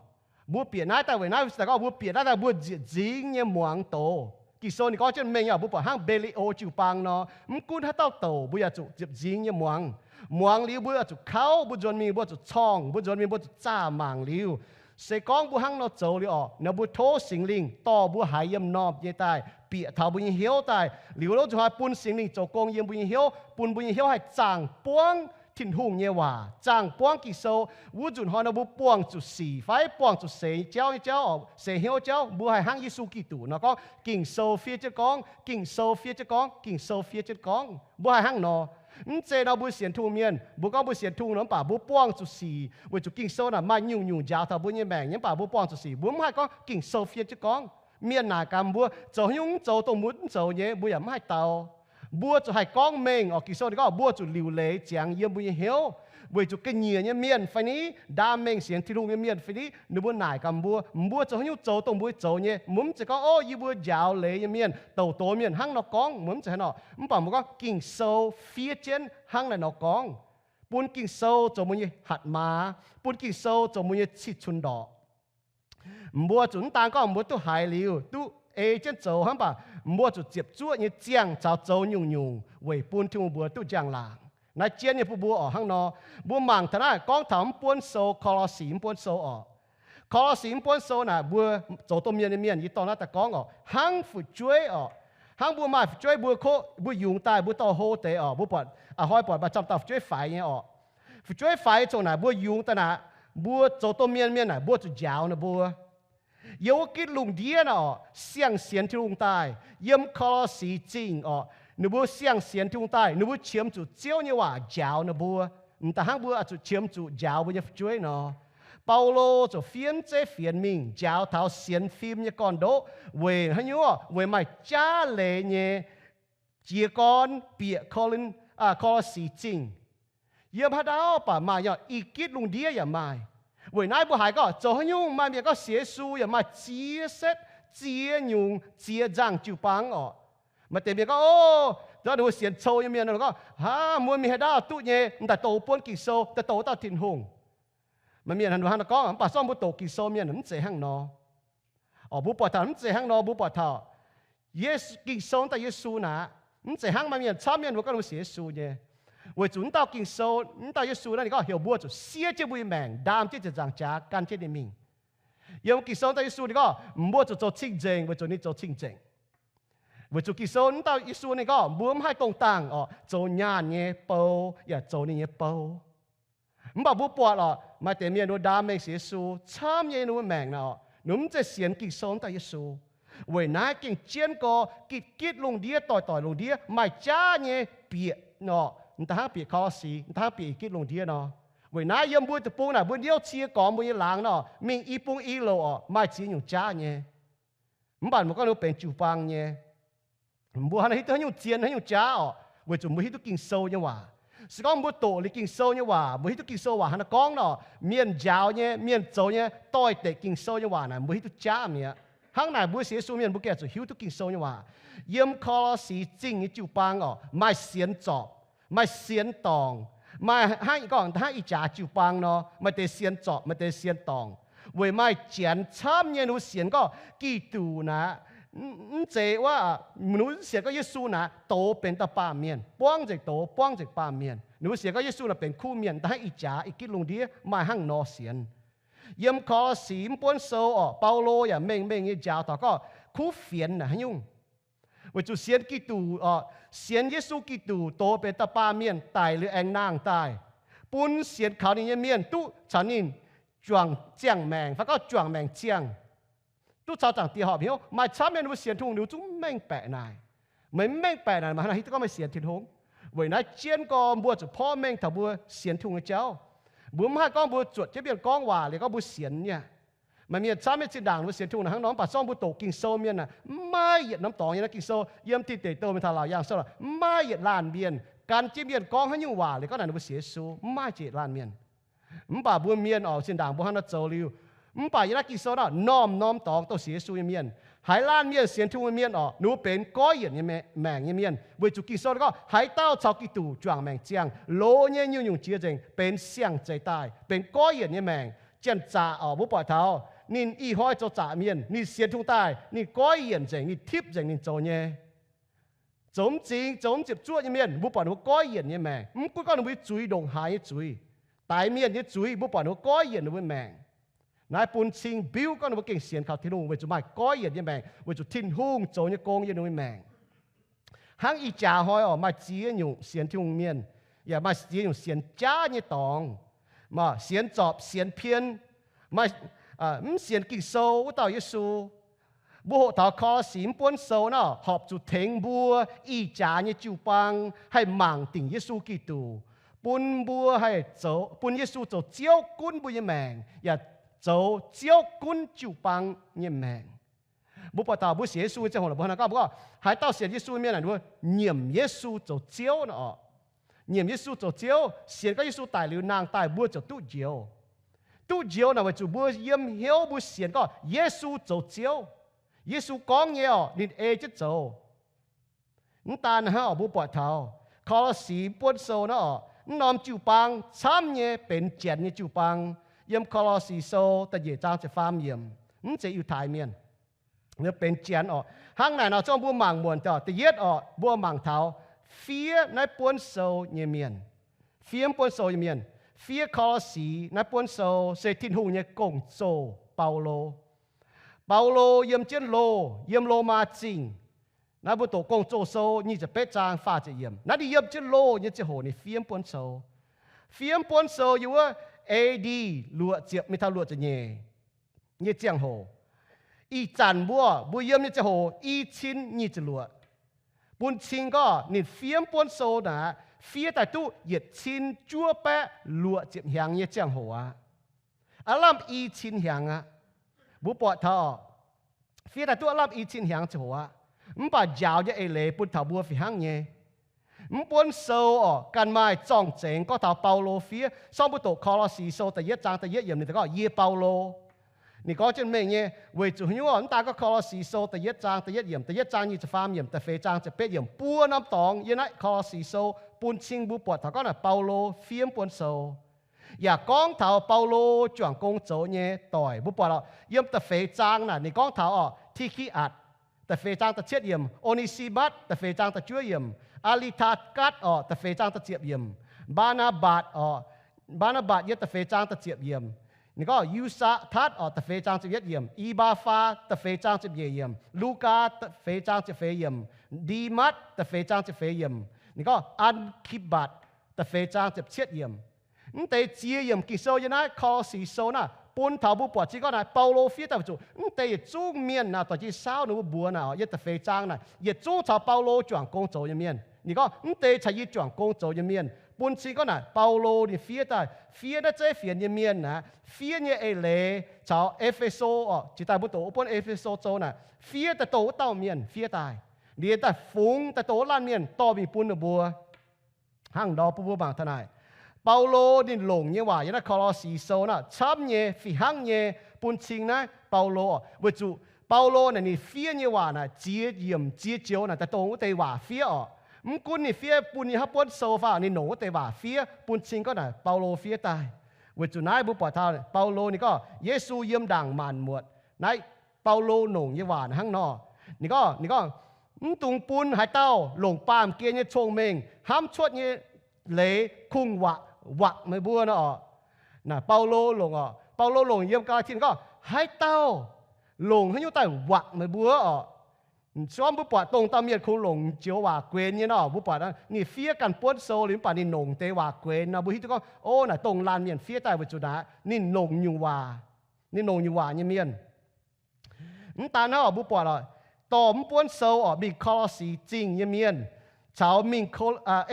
Mbuo bieqc naaiv daaih weic naaiv se gorngv mbuo bieqc naaiv daaih mbuo nziepc nzingx nyei muangx doz. Ging-Sou ninh gorngv jienv mengh nyei, mbuo buatc hnangv Mbe^li^o jiu-baang nor, mv gunv haaix dauh douc, mbuo yaac zuqc nziepc nzingx nyei muangx. Muangx liuz mbuo yaac zuqc kauv mbuo nzuonx mingh, mbuo zuqc corngh mbuo nzuonx mingh, mbuo zuqc zaah mangc liuz. Se gorngv mbuo hnangv nor zoux liuz orqc, naaiv mbuo tov Singx Lingh dorh mbuo haiz yiem m'normh nyei daaih, bieqc taux mbuo nyei hnyouv daaih, liuz lov nzunc haaix bun Singx Lingh zoux gong yiem mbuo nyei hnyouv, bun mbuo nyei hnyouv haih zaangh buangv, Tin-Hungh nyei waac, zaangh buangv Ging-Sou. Wuov nzunc hnoi nor mbuo buangh zuqc sic fai buangh zuqc seix jauv nyei jauv, seix hnyouv jauv, mbuo haih hnangv Yesu Giduc nor gorngv, Ging-Sou fiev jienv gorngv, Ging-Sou fiev jienv gorngv, Ging-Sou fiev jienv gorngv. Mbuo haih hnangv nor. Mv zeiz nor mbuo sienx Tin-Hungh mienh, mbuo gorngv mbuo sienx Tin-Hungh nor, mv baac mbuo buangh zuqc sic weic zuqc Ging-Sou naaic maaih nyungc-nyungc njaaux taux mbuo nyei maengc nyei, mv baac mbuo buangh zuqc sic. Mbuo mv haih gorngv Ging-Sou fiev jienv gorngv. Mienh naaic gaax mbuo zoux haaix nyungc mv zoux dongh mbuo mv zoux nyei, mbuo yaac mv haih dau. Mbuo zuqc haih gorngv mengh orqc. Ging-Sou ninh gorngv mbuo zuqc liuc leiz ziangx yiem mbuo nyei hnyouv, weic zuqc ga'nyiec nyei mienh fai ni, ndaam mengh sienx Tin-Hungh nyei mienh fai ni, ninh mbuo naaic gaax mbuo, mbuo zoux haaix nyungc zoux dongh mbuo zoux nyei. Mbuo mv zeiz gorngv, o, yie mbuo njaaux leiz nyei mienh, douc doz mienh hnangv nor gorngv. Mbuo mv zeiz hnangv nor, mv baac mbuo gorngv Ging-Sou fiev jienv hnangv naaiv nor gorngv, bun Ging-Sou zoux mbuo nyei hatc maaz, bun Ging-Sou zoux mbuo nyei cih cun ndorqc. Mbuo zuqc mv daan gorngv mbuo duqv haiz liuz duqv ei jienv zoux hnangv, mv baac mbuo zuqc ziepc zuoqv nyei ziangh caux zoux nyungc-nyungc weic bun Tin-Hungh mbuox duqv njang-laangc. Naaiv jienv nyei bun mbuo orqc hnangv nor. Mbuo mangc taux naaiv gorngv taux mv buonv sou, Ko^lo^si mv buonv sou orqc. Ko^lo^si mv buonv sou naaic mbuo zoux domh mienh nyei mienh, yie dorh naaiv daaih gorngv orqc, hnangv fu'jueiv orqc, hnangv mbuo maaih fu'jueiv mbuo koqv mbuo yungz daaih mbuo dorh hlo deix orqc, mbuo buatc a'hnoi buatc maaih camv dauh fu'jueiv faix nyei orqc. Fu'jueiv faix nyei zungv naaic mbuo yungz daaih naaic, mbuo zoux domh mienh mienh naaic mbuo zuqc njaaux ninh mbuo. Yiem wuov gitv lungh ndiev naaic orqc, siang-sienx Tin-Hungh daaih, yiem Ko^lo^si Zingh orqc, ninh mbuo siang-sienx Tin-Hungh daaih, ninh mbuo qiemx zuqc Ziouv nyei waac njaaux ninh mbuo, m'daaih hnangv mbuo oix zuqc qiemx zuqc njaaux mbuo nyei fu'jueiv nor. Baulo ziouc fiev zeiv fienx mingh njaaux taux sienx fim nyei gorn-ndoqv weic haaix nyungc? Weic maaih jaav leiz nyei jiez gorn bieqc Ko^lin, Ko^lo^si Zingh. Yiem haaix ndau baac maaih, yaac i gitv lungh ndiev yaac maaih. Weic naaiv mbuo haiz gorngv zoux haaix nyungc maaih mienh gorngv sienx Yesu yaac maaih ziex setv, ziex nyungc, ziex nzangc jiu-baang orqc. Maaih deix mienh gorngv, o, ninh mbuo sienx cou nyei mienh gorngv, haa, mbuo mingh haaix ndau duqv nyei, m'daaih douz buonv Ging-Sou, daaih douz dauh Tin-Hungh. Maaih mienh hnangv nor gorngv, mv baac zorqv mbuo doqc Ging-Sou mienh mv zeiz hnangv nor. Orqc, mbuo buatc taux mv zeiz hnangv nor, mbuo buatc taux Yesu, Ging-Sou dauh Yesu naaic, mv zeiz hnangv maaih mienh camv mienh mbuo gorngv mbuo sienx Yesu nyei. Weic zuqc mv dauh Ging-Sou, mv dauh Yesu naaiv ninh gorngv heuc mbuo zuqc siev jienv mbuo nyei maengc, ndaam jienv ziepc nzaangc jaax gan jienv ninh mingh. Yiem Ging-Sou dauh Yesu ninh gorngv mbuo zuqc zoux cing-nzengc weic zuqc ninh zoux cing-nzengc. Weic zuqc Ging-Sou mv dauh Yesu ninh gorngv mbuo mv haih dongh dangh orqc zoux nyaanh nyei bou yaac zoux ninh nyei bou. Mv baac mbuo buatc orqc, maaih deix mienh ninh mbuo ndaam mengh sienx Yesu camv nyei ninh mbuo maengc naaic orqc, ninh mbuo mv zeiz sienx Ging-Sou mv dauh Yesu. Weic naaiv gengh jienv gorx gitv gitv lungh ndiev doic doic lungh ndiev maaih jaav nyei bieqc orqc, m'daaih hnangv bieqc Ko^lo^si, m'daaih hnangv bieqc i gitv lungh ndiev nor. Weic naaiv yiem mbuo deic-bung naaic mbuo niouv cie gormx mbuo nyei laangz nor, mingh i bung i louc orqc maaih ziex nyungc jaav nyei. Mv baac mbuo gorngv ninh mbuo benx jiu-baang nyei. Mbuo hnangv naaiv hiuv duqv haaix nyungc zien haaix nyungc jaav orqc, weic zuqc mbuo hiuv duqv Ging-Sou nyei waac. Se gorngv mbuo doqc liuz Ging-Sou nyei waac, mbuo hiuv duqv Ging-Sou waac hnangv naaiv gorngv nor, mienh njaaux nyei, mienh zoux nyei, doix-dekc Ging-Sou nyei waac naaic mbuo hiuv duqv jaav mi'aqv. Hnangv naaic mbuo sienx Yesu mienh mbuo gengh zuqc hiuv duqv Ging-Sou nyei waac. Yiem Ko^lo^si Zingh nyei jiu-baang orqc, maaih sienx zorpc, maaih sienx dorngc, maaih hnangv gorngv hnangv ih jaax jiu-baang nor, maaih deix sienx zorpc, maaih deix sienx dorngc. Weic maaih janx camv nyei ninh mbuo sienx gorngv Giduc naaic, mv zeiz wuov, ninh mbuo sienx gorngv Yesu naaic douz benx dauh baamh mienh, buangv nzengc douz, buangv nzengc baamh mienh. Ninh mbuo sienx gorngv Yesu naaic benx kuv mienh, da'hnangv ih jaax ih gitv lungh ndiev maaih hnangv nor sienx. Yiem Ko^lo^si mv buonv sou orqc, Baulo yaac mengh mengh nyei njaaux taux gorngv kuv fienx naaic haaix nyungc. Weic zuqc sienx Giduc orqc, sienx Yesu Giduc douz benx dauh baamh mienh daic liuz aengx nangh daaih, bun sienx kaux ninh nyei mienh duqv caux ninh juangc ziangh maengc fai gorngv juangc maengc ziangh, duqv caux Zaangc Diex horpc hnyouv. Maaih camv mienh ninh mbuo sienx Tin-Hungh ninh mbuo zungv mv mengh baeqc naaic. Meih mv mengh baeqc naaic, maaih hnangv hiuv duqv gorngv meih sienx Tin-Hungh. Weic naaiv jienv gorx mbuo zuqc porv mengh taux mbuo sienx Tin-Hungh nyei jauv. Mbuo mv haih gorngv mbuo zuotc jienv mienh gorngv waac liuz gorngv mbuo sienx nyei. Maaih mienh camv mienh zinh ndaangc ninh mbuo sienx Tin-Hungh hnangv nor, mv baac zorngv mbuo doqc Ging-Sou mienh aeqv, mv maaih yietc norm dorngx nyei naaiv Ging-Sou. Yiem Tin Deic Douh mingh taux Laauc Yaangh Sou, mv maaih yietc laanh mienh gan jienv mienh gorngv haaix nyungc waac liuz gorngv naaic ninh mbuo sienx Yesu, mv maaih jiex laanh mienh. Mv baac mbuo mienh orqc, zinh ndaangc mbuo hnangv naaiv zoux liuz, mv baac yiem naaiv Ging-Sou naaiv norm-norm dorngx douh sienx Yesu nyei mienh, haaix laanh mienh sienx Tin-Hungh nyei mienh orqc, ninh mbuo benx goiv yienc nyei maengc nyei mienh, weic zuqc Ging-Sou gorngv haaix dauh caux Giduc juangc maengc ziangh, loz nyei nyungc-nyungc jiex nzengc benx siang-zeix daaih, benx goiv yienc nyei maengc. Janx-zaqc orqc, mbuo buatc taux ninh ih hnoi zoux zaqc mienh, ninh sienx Tin-Hungh daaih, ninh goiv yienc nzengc, ninh tipv nzengc ninh zoux nyei. Zoux mv zingx, zoux mv ziepc zuoqv nyei mienh, mbuo buatc ninh mbuo goiv yienc nyei maengc. Mv gunv gorngv ninh mbuo nyei zuiz ndongc haaix nyei zuiz, daix mienh nyei zuiz, mbuo buatc ninh mbuo goiv yienc ninh mbuo maengc. Naaiv bun cing mbiuv gorngv ninh mbuo gengh sienx kaux Tin-Hungh weic zuqc maaih goiv yienc nyei maengc, weic zuqc Tin-Hungh zoux nyei gong yiem ninh mbuo maengc. Hnangv ih jaax hnoi orqc, maaih ziex nyungc sienx Tin-Hungh mienh. Yaac maaih ziex nyungc sienx jaav nyei dorngx, maaih sienx zorpc, sienx pien, maaih mv sienx Ging-Sou wuov dauh Yesu. Mbuo hoqc taux Ko^lo^si mv buonv sou naaiv horpc zuqc tengx mbuo ih jaax nyei jiu-baang haih mangc dingc Yesu Giduc, bun mbuo haih zoux, bun Yesu zoux Ziouv gunv mbuo nyei maengc, yaac zoux Ziouv gunv jiu-baang nyei maengc. Mbuo buatc taux mbuo sienx Yesu nyei ziangh hoc, mbuo hnangv gorngv mbuo gorngv haaix dauh sienx Yesu mienh naaic, mbuo nyiemc Yesu zoux Ziouv nor orqc. Nyiemc Yesu zoux Ziouv, sienx gorngv Yesu daic liuz nangh daaih mbuo ziouc duqv njoux. Duqv njoux naaic weic zuqc mbuo yiem hnyouv mbuo sienx gorngv Yesu zoux Ziouv. Yesu gorngv nyei orqc, ninh ei jienv zoux. Mv daan hnangv orqc, mbuo buatc taux Ko^lo^si mv buonv sou naaiv orqc, mv norm jiu-baang camv nyei benx Janx nyei jiu-baang. Yiem Ko^lo^si Sou da'nyeic zaang ziepc faam yiemc, mv zeiz Yiutai Mienh, benx Janx orqc. Hnangv naaic nor, zorqv mbuo mangc muonc deix, da'yietv orqc, mbuo mangc taux fiev naaiv buonv sou nyei mienh. Fiev mv buonv sou nyei mienh, fiev Ko^lo^si naaiv buonv sou se Tin-Hungh nyei gong-zoh, Baulo. Baulo yiem jienv loh, yiem Lomaa Zingh. Naaiv mbuo doqc Gong-Zoh Sou nyic ziepc betv zaang faah ziepc yiemc. Naaiv ninh yiem jienv loh nyei ziangh hoc ninh fiev mv buonv sou. Fiev mv buonv sou yiem wuov A D luoqc ziepc mingh taux luoqc ziepc nyeic nyei ziangh hoc. Ih zanc mbuo, mbuo yiem nyei ziangh hoc i cin nyic ziepc luoqc. Bun cing gorngv ninh fiev mv buonv sou naaic, fiev daaih duqv yietc cin juov baeqv luoqc ziepc hnyangx nyei ziangh hoc aqv. Aav lamh i cin hnyangx aqv. Mbuo buatc taux fiev daaih duqv aav lamh i cin hnyangx ziangh hoc aqv. Mv baac njaaux nyei eix leiz bun taux mbuo fih hnangv nyei. Mv buonv sou orqc, ganh maaih zorng-zengx gorngv taux Baulo fiev. Sorng mbuo doqc Ko^lo^si Sou da'yietv zaang da'yietv yiemc, ninh gorngv, Yie, Baulo. Ninh gorngv jienv mengh nyei, weic zuqc haaix nyungc orqc? Mv daan gorngv Ko^lo^si Sou da'yietv zaang da'yietv yiemc, da'yietv zaang nyic ziepc faam yiemc, da'feix zaang ziepc betv yiemc, buo norm dorngx yiem naaiv Ko^lo^si Sou bun cing mbuo buatc taux gorngv naaic Baulo fiev mv buonv sou. Yaac gorngv taux Baulo juangc gong zoux nyei doic. Mbuo buatc orqc, yiem da'feix zaang naaic ninh gorngv taux orqc, Ti^ki^atc, da'feix zaang da'cietv yiemc, O^ni^si^matv, da'feix zaang da'juov yiemc, Aa^li^taa^gatv orqc, da'feix zaang da'ziepc yiemc, Mbaa^naa^mbatc orqc, Mbaa^naa^mbatc yiem da'feix zaang da'ziepc yiemc. Ninh gorngv Yu^saa^tatv orqc, da'feix zaang ziepc yietv yiemc, I^mbaa^faa, da'feix zaang ziepc nyeic yiemc, Lugaa, da'feix zaang ziepc feix yiemc, Ndi^matv, da'feix zaang ziepc feix yiemc. Ninh gorngv An^ki^mbatc, da'feix zaang ziepc cietv yiemc. Mv deix ziex yiemc Ging-Sou yiem naaiv Ko^lo^si Sou naaiv bun taux mbuo buatc cing gorngv naaic Baulo fiev daaih weic zuqc mv deix yietc zungv mienh naaic, doic jiex saauv ninh mbuo mbuox naaic, yiem da'feix zaang naaic, yietc zungv caux Baulo juangc gong zoux nyei mienh. Ninh gorngv, mv deix caux yie juangc gong zoux nyei mienh. Bun cing gorngv naaic Baulo ninh fiev daaih, fiev naaiv zeiv fienx nyei mienh naaic, fiev nyei eix leiz caux E^fe^so orqc, jiex daaih mbuo doqc wuov buonv E^fe^so Sou naaic, fiev daaih dongh wuov dauh mienh fiev daaih. Liuz daaih fungx daaih dongh wuov laanh mienh dorh mingh bun ninh mbuo. Hnangv nor bun mbuo mangc taux naaic, Baulo ninh longc nyei waac yiem naaiv Ko^lo^si Sou naaiv camv nyei, fih hnangv nyei bun cing naaiv Baulo orqc. Weic zuqc Baulo naaic ninh fiev nyei waac naaic ziex yiemc ziex joux naaic daaih dongh wuov deix waac fiev orqc. Mv gunv ninh fiev bun nyei haaix buonv sou fai ninh longc wuov deix waac fiev, bun cing gorngv naaic Baulo fiev daaih. Weic zuqc naaiv mbuo buatc taux Baulo ninh gorngv Yesu yiem ndaangc maanc muotc. Naaiv Baulo longc nyei waac hnangv nor. Ninh gorngv, ninh gorngv, mv dungx bun haaix dauh longc baamh gen nyei cong-mengh hnamv cuotv nyei leiz kungx-wakc, wakc meih mbuo nor orqc. Naaic Baulo longc orqc, Baulo longc yiem Gaa^laa^tie ninh gorngv, haaix dauh longc haaix nyungc daaih wakc meih mbuo orqc. Sorng mbuo buatc dongh dauh mienh kungx longc joux waac guenx nyei nor, mbuo buatc ninh fiev ganh buonv sou liuz mv baac ninh longc deix waac guenx nor, mbuo hiuv duqv gorngv, o, naaic dongh laanh mienh fiev daaih weic zuqc naaic ninh longc nyungc waac, ninh longc nyungc waac nyei mienh. Mv daan naaiv orqc, mbuo buatc orqc, dorh mv buonv sou orqc mingh Ko^lo^si Zingh nyei mienh caux mingh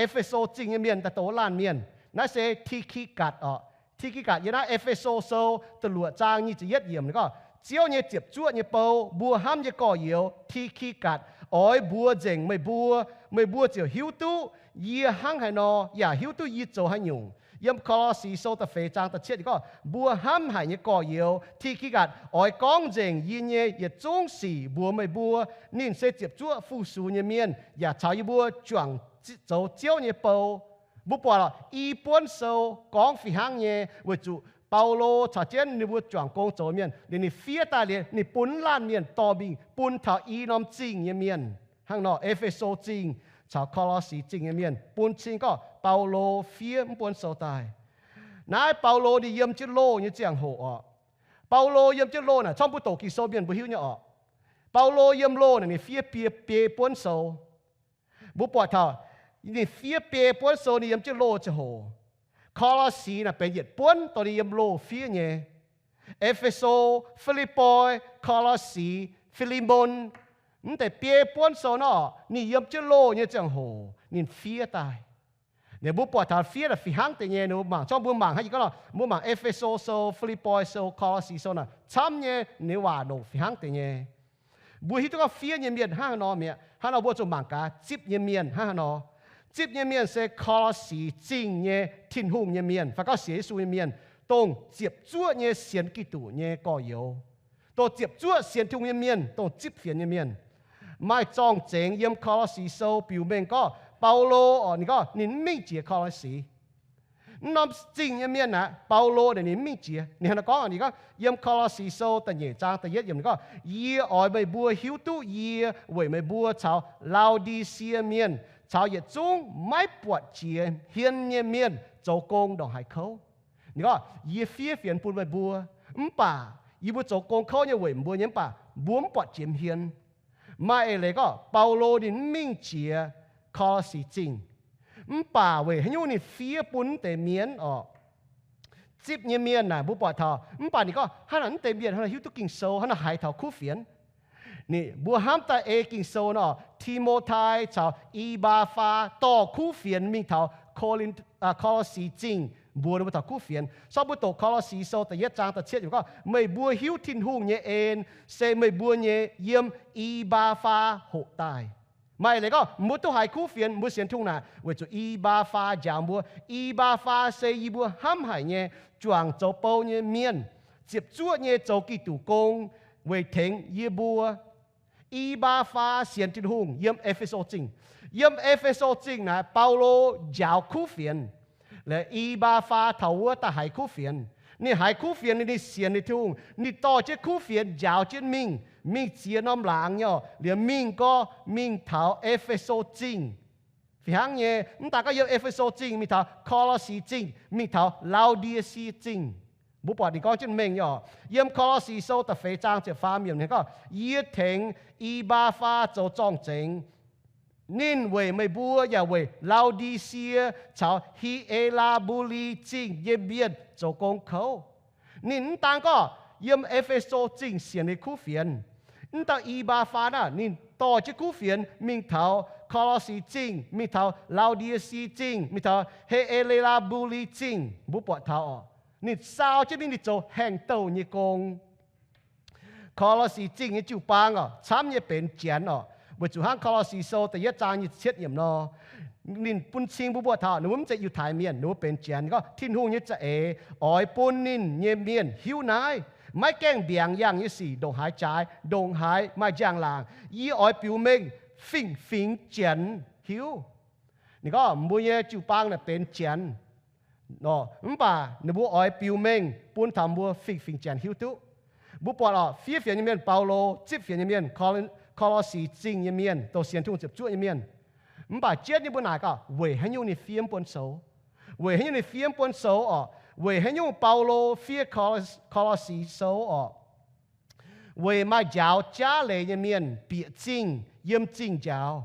E^fe^so Zingh nyei mienh daaih dongh wuov laanh mienh. Naaiv se Ti^ki^gatc orqc. Ti^ki^gatc yiem naaiv E^fe^so Sou da'luoqc zaang nyic ziepc yietv yiemc ninh gorngv, Ziouv nyei ziepc zuoqv nyei bou, mbuo hnamv nyei gorx-youz Ti^ki^gatc, oix mbuox nzengc meih mbuo, meih mbuo ziouc hiuv duqv yie hnangv haaix nor, yaac hiuv duqv yie zoux haaix nyungc. Yiem Ko^lo^si Sou da'feix zaang da'cietv ninh gorngv, mbuo hnamv haic nyei gorx-youz Ti^ki^gatc oix gorngv nzengc yie nyei yietc zungv sic mbuox meih mbuo. Ninh se ziepc zuoqv fu-sux nyei mienh, yaac caux yie mbuo juangc zoux Ziouv nyei bou. Mbuo buatc lorqc, i buonv sou gorngv fih hnangv nyei, weic zuqc Baulo caux jienv ninh mbuo juangc gong zoux mienh, liuz ninh fiev daaih liuz, ninh bun laanh mienh dorh mingh bun taux i norm zingh nyei mienh. Hnangv nor, E^fe^so Zingh caux Ko^lo^si Zingh nyei mienh bun cing gorngv Baulo fiev mv buonv sou daaih. Naaiv Baulo ninh yiem jienv loh nyei ziangh hoc orqc. Baulo yiem jienv loh naaic, camv mbuo doqc Ging-Sou mienh mbuo hiuv nyei orqc. Baulo yiem loh naaic ninh fiev biei, biei buonv sou. Mbuo buatc taux Ninh fiev biei buonv sou ninh yiem jienv loh ziangh hoc. Ko^lo^si naaic benx yietc buonv dongh ninh yiem loh fiev nyei. E^fe^so, Fi^lipv^poi, Ko^lo^si, Fi^li^mon, mv deix biei buonv sou nor, ninh yiem jienv loh nyei ziangh hoc ninh fiev daaih. Ninh mbuo buatc taux fiev naaic fih hnangv deix nyei, ninh mbuo mangc, zorqv mbuo mangc hnangv yie gorngv nor, mbuo mangc E^fe^so Sou, Fi^lipv^poi Sou, Ko^lo^si Sou naaic camv nyei, ninh waac longc fih hnangv deix nyei. Mbuo hiuv duqv gorngv fiev nyei mienh hnangv haaix nor mi'aqv. Hnangv nor mbuo zuqc mangc gaax zipv nyei mienh hnangv haaix nor. Zipv nyei mienh se Ko^lo^si Zingh nyei Tin-Hungh nyei mienh, fai gorngv sienx Yesu nyei mienh, dongh ziepc zuoqv nyei sienx Giduc nyei gorx-youz, dongh ziepc zuoqv sienx Tin-Hungh nyei mienh, dongh zipv fienx nyei mienh. Maaih zorng-zengx yiem Ko^lo^si Sou biux mengh gorngv Baulo, orqc, ninh gorngv ninh mv mingh jiex Ko^lo^si. Mv norm zingh nyei mienh aqv, Baulo naaic ninh mv mingh jiex. Ninh hnangv naaiv gorngv, ninh gorngv yiem Ko^lo^si Sou da'nyeic zaang da'yietv yiemc, ninh gorngv, Yie oix meih mbuo hiuv duqv yie weic meih mbuo caux Lao^ndi^sie Mienh caux yietc zungv maiv buatc jiex hmien nyei mienh zoux gong ndongc haaix kouv. Ninh gorngv, Yie fiev fienx bun meih mbuo, mv baac yie mbuo zoux gong kouv nyei weic mbuo nyei, mv baac mbuo mv buatc jiex hmien. Maaih eix leiz gorngv Baulo ninh mv mingh jiex Ko^lo^si Zingh, mv baac weic haaix nyungc ninh fiev bun mv deix mienh orqc? Zipv nyei mienh naaic mbuo buatc taux, mv baac ninh gorngv hnangv naaic mv deix mienh hnangv naaic hiuv duqv Ging-Sou, hnangv naaic haiz taux kuv fienx. Ninh mbuo hnamv daaih ei Ging-Sou nor, Ti^mo^tai caux I^mbaa^faa dorh kuv fienx mingh taux Ko^lo^si Zingh mbuox ninh mbuo taux kuv fienx. Sortv mbuo doqc Ko^lo^si Sou da'yietv zaang da'cietv yiemc gorngv, Meih mbuo hiuv Tin-Hungh nyei en se meih mbuo nyei yiem I^mbaa^faa hoqc daaih. Maaih leiz gorngv mbuo duqv haiz kuv fienx, mbuo sienx Tin-Hungh naaic weic zuqc I^mbaa^faa njaaux mbuo. I^mbaa^faa se yie mbuo hnamv haic nyei, juangc zoux bou nyei mienh, ziepc zuoqv nyei zoux Giduc gong weic tengx yie mbuo. I^mbaa^faa sienx Tin-Hungh yiem E^fe^so Zingh. Yiem E^fe^so Zingh naaic Baulo njaaux kuv fienx. Laaix I^mbaa^faa taux wuov daaih haiz kuv fienx. Ninh haiz kuv fienx, ninh sienx ninh Tin-Hungh, ninh dorh jienv kuv fienx njaaux jienv mingh, mingh ziex norm laangz nyei orqc, liemh mingh gorx mingh taux E^fe^so Zingh. Fih hnangv nyei, mv daaih gorngv yiem E^fe^so Zingh, mingh taux Ko^lo^si Zingh, mingh taux Lao^ndi^si Zingh. Mbuo buatc ninh gorngv jienv mengh nyei orqc. Yiem Ko^lo^si Sou da'feix zaang ziepc faam yiemc ninh gorngv, Yie tengx I^mbaa^faa zoux zorng-zengx. Ninh weic meih mbuo yaac weic Lao^ndi^sie caux Hi^e^laa^mbu^li Zingh nyei mienh zoux gong kouv. Ninh mv daan gorngv yiem E^fe^so Zingh sienx ninh kuv fienx. Mv dauh I^mbaa^faa naaic ninh dorh jienv kuv fienx mingh taux Ko^lo^si Zingh, mingh taux Lao^ndi^si Zingh, mingh taux Hi^e^laa^mbu^li Zingh. Mbuo buatc taux orqc, ninh saau jienv ninh, ninh zoux haengh douh nyei gong. Ko^lo^si Zingh nyei jiu-baang orqc, camv nyei benx Janx orqc, weic zuqc hnangv Ko^lo^si Sou da'yietv zaang nyic ziepc cietv yiemc nor, ninh bun cing mbuo buatc taux ninh mbuo mv zeiz Yiutai Mienh, ninh mbuo benx Janx. Gorngv Tin-Hungh nyei za'eix oix bun ninh nyei mienh hiuv naaiv, maiv gaengh mbiaangx yangh nyei sic ndongc haaix jaaix, ndongc haaix maaih njang-laangc, yie oix biux mengh fingx-fingx Janx hiuv. Ninh gorngv mbuo nyei jiu-baang naaic benx Janx, mv baac ninh mbuo oix biux mengh bun taux mbuo fingx-fingx Janx hiuv duqv. Mbuo buatc orqc, fiev fienx nyei mienh, Baulo, zipv fienx nyei mienh, Ko^lo^si Zingh nyei mienh, dongh sienx Tin-Hungh ziepc zuoqv nyei mienh. Mv baac jienv nyei mbuo naaic gaax, weic haaix nyungc ninh fiev mv buonv sou? Weic haaix nyungc ninh fiev mv buonv sou orqc? Weic haaix nyungc Baulo fiev Ko^lo^si Sou orqc? Weic maaih njaaux jaav leiz nyei mienh bieqc zingh yiem zingh njaaux.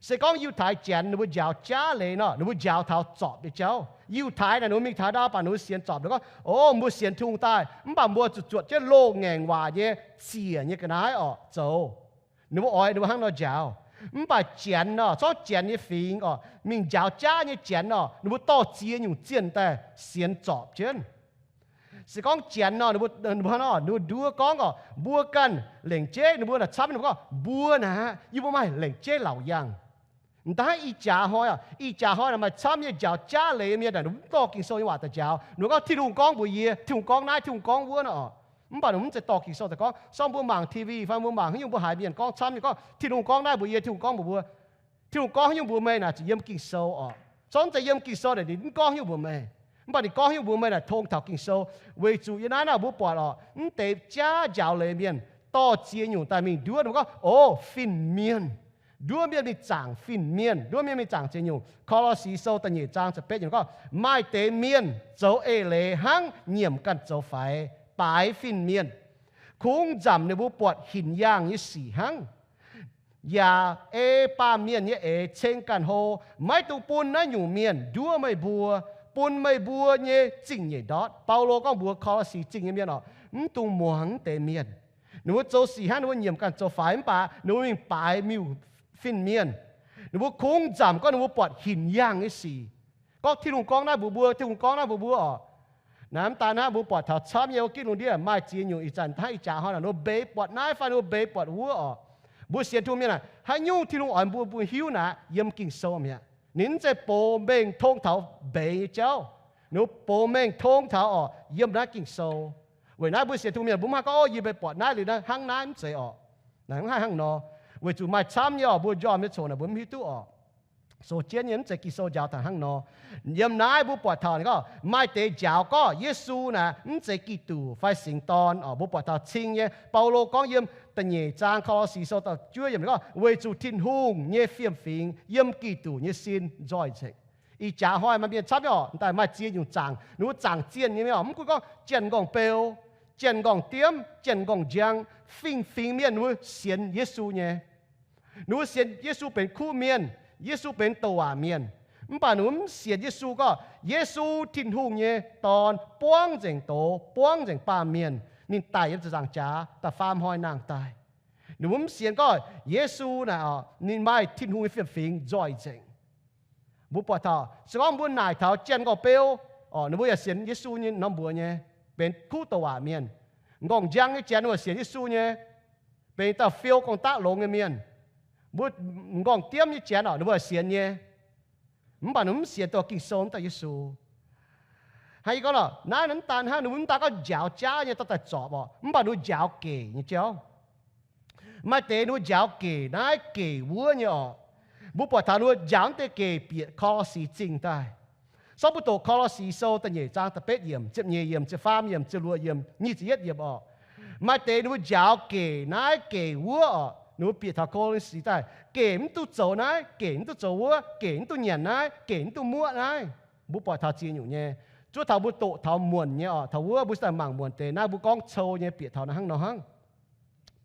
Se gorngv Yiutai Janx ninh mbuo njaaux jaav leiz nor, ninh mbuo njaaux taux zorpc nyei jauv. Yiutai naaic ninh mbuo mingh taux ndau baac ninh mbuo sienx zorpc. Ninh gorngv, O, mbuo sienx Tin-Hungh daaih, mv baac mbuo zuqc zuotc jienv loz-ngaengc waac nyei ziec nyei ga'naaiv orqc zoux. Ninh mbuo oix ninh mbuo hnangv nor njaaux. Mv baac Janx nor, corc Janx nyei fingx orqc, mingh njaaux jaav nyei Janx nor, ninh mbuo dorh ziex nyungc zienh daaih sienx zorpc jienv. Se gorngv Janx nor, ninh mbuo, ninh mbuo nduov gorngv orqc, mbuo ganh lengc jeiv, ninh mbuo naaic camv, ninh mbuo gorngv, Mbuo naaic, yie mbuo maaih lengc jeiv laauc yangh. M'daaih ih jaax hnoi orqc, ih jaax hnoi naaic maaih camv nyei njaaux jaav leiz mienh naaic, ninh mbuo mv dorh Ging-Sou nyei waac daaih njaaux. Ninh mbuo gorngv, Tin-Hungh gorngv mbuox yie, Tin-Hungh gorngv naaiv, Tin-Hungh gorngv wuov nor orqc. Mv baac ninh mbuo mv zeiz dorh Ging-Sou daaih gorngv. Sorng mbuo mangc T V fai mbuo mangc haaix nyungc, mbuo haiz mienh gorngv camv nyei gorngv, Tin-Hungh gorngv naaiv mbuox yie, Tin-Hungh gorngv mbuox mbuo. Tin-Hungh gorngv haaix nyungc mbuox meih naaic, zuqc yiem Ging-Sou orqc. Sorng mv zeiz yiem Ging-Sou naaic ninh mv gorngv haaix nyungc mbuox meih. Mv baac ninh gorngv haaix nyungc mbuox meih naaic tong taux Ging-Sou. Weic zuqc yie naaiv naaic mbuo buatc orqc, mv deix jaav njaaux leiz mienh dorh ziex nyungc daaih mingh nduov, ninh mbuo gorngv, O, fin-mienh. Nduov mienh mingh zaangc fin-mienh, nduov mienh mingh zaangc ziex nyungc. Ko^lo^si Sou da'nyeic zaang ziepc betv yiemc gorngv, Maaih deix mienh zoux eix leiz hnangv nyiemc ganh zoux faix, baaix fin-mienh. Kungx nzamc ninh mbuo buatc hinc yaangh nyei sic hnangv. yaac ei baamh mienh nyei eix ceng ganh hlo, maiv dungx bun naaiv nyungc mienh nduov meih mbuo, bun meih mbuo nyei zingh nyeic ndortv. Baulo gorngv mbuox Ko^lo^si Zingh nyei mienh oc, mv dungx muangx deix mienh. Ninh mbuo zoux sic hnangv ninh mbuo nyiemc ganh zoux faix, mv baac ninh mbuo mingh baaix miuc-finh mienh. Ninh mbuo kungx nzamc gorngv ninh mbuo buatc hinc yaangh nyei sic, gorngv Tin-Hungh gorngv naaiv mbuox mbuo, Tin-Hungh gorngv naaiv mbuox mbuo oc. Naaiv mv daan hnangv, mbuo buatc taux camv nyei wuov gitv lungh ndiev maaih ziex nyungc ih zanc hnangv ih jaax hnoi naaic, ninh mbuo mbeix buatc naaiv fai ninh mbuo mbeix buatc wuov oc. Mbuo sienx Tin-Hungh mienh aah, haaix nyungc Tin-Hungh oix mbuo, mbuo hiuv naaic yiem Ging-Sou mi'aqv. Ninh mv zeiz box mengh tong taux mbeix nyei jauv. Ninh mbuo box mengh tong taux oc yiem naaiv Ging-Sou. Weic naaiv mbuo sienx Tin-Hungh mienh mbuo mv haih gorngv, Ov, yie mbeix buatc naaiv liuz naaiv hnangv naaiv, mv zeiz oc. Naaic mv haih hnangv nor, weic zuqc maaih camv nyei oc, mbuo njormh nyei coc naaic mbuo mv hiuv duqv oc. Sou jienv nyei mv zeiz Ging-Sou njaaux taux hnangv nor. Yiem naaiv mbuo buatc taux ninh gorngv maaih deix njaaux gorngv Yesu naaic mv zeiz Giduc fai Singx Dorn oc. Mbuo buatc taux cing nyei Baulo gorngv yiem da'nyeic zaang Ko^lo^si Sou da'juov yiemc ninh gorngv, weic zuqc Tin-Hungh nyei fiem-fingx yiem Giduc nyei sin nzoih nzengc. Ih jaax hnoi maaih mienh camv nyei oc, daaih maaih ziex nyungc zaangc, ninh mbuo zaangc zienh nyei mienh oc, mv gunv gorngv janx-nqorngv-beu, janx-nqorngv-diemv, janx-nqorngv-njang, fingx-fingx mienh ninh mbuo sienx Yesu nyei. Ninh mbuo sienx Yesu benx kuv mienh, Yesu benx douc waac mienh. Mv baac ninh mbuo mv sienx Yesu gorngv Yesu, Tin-Hungh nyei Dorn, buangv nzengc doz, buangv nzengc baamh mienh. Ninh daic yiem ziepc nzaangc jaax, da'faam hnoi nangh daaih. Ninh mbuo mv sienx gorngv Yesu naaic oc, ninh maaih Tin-Hungh nyei fiem-fingx nzoih nzengc. Mbuo buatc taux, se gorngv mbuo naaic taux janx-nqorngv-beu oc, ninh mbuo yaac sienx Yesu nyei norm mbuox nyei, benx kuv douc waac mienh. Nqorngv-njang nyei janx ninh mbuo sienx Yesu nyei, benx dauh fiou gong-daqv longx nyei mienh. Mbuo nqorngv-diemv nyei janx oc, ninh mbuo sienx nyei. Mv baac ninh mv sienx dongh Ging-Sou, mv dauh Yesu. Hnangv yie gorngv nor, naaiv mv daan hnangv, ninh mbuo mv daan gorngv njaaux jaav nyei dorh daaih zorpc oc, mv baac ninh mbuo njaaux gec nyei jauv. Maaih deix ninh mbuo njaaux gec naaiv gec wuov nyei oc. Mbuo buatc taux ninh mbuo njaaux naaiv deix gec bieqc Ko^lo^si Zingh daaih. Sortv mbuo doqc Ko^lo^si Sou da'nyeic zaang da'betv yiemc, ziepc nyeic yiemc, ziepc faam yiemc, ziepc luoqc yiemc, nyic ziepc yietv yiemc oc. Maaih deix ninh mbuo njaaux gec naaiv gec wuov oc, ninh mbuo bieqc taux Ko^lo^si daaih, gec mv duqv zoux naaiv, gec mv duqv zoux wuov, gec mv duqv nyanc naaiv, gec mv duqv muoqv naaiv. Mbuo buatc taux ziex nyungc nyei. Zuov taux mbuo doqc taux muonc nyei oc, taux wuov mbuo daaih mangc muonc deix naaiv, mbuo gorngv cou nyei bieqc taux naaiv hnangv nor hnangv.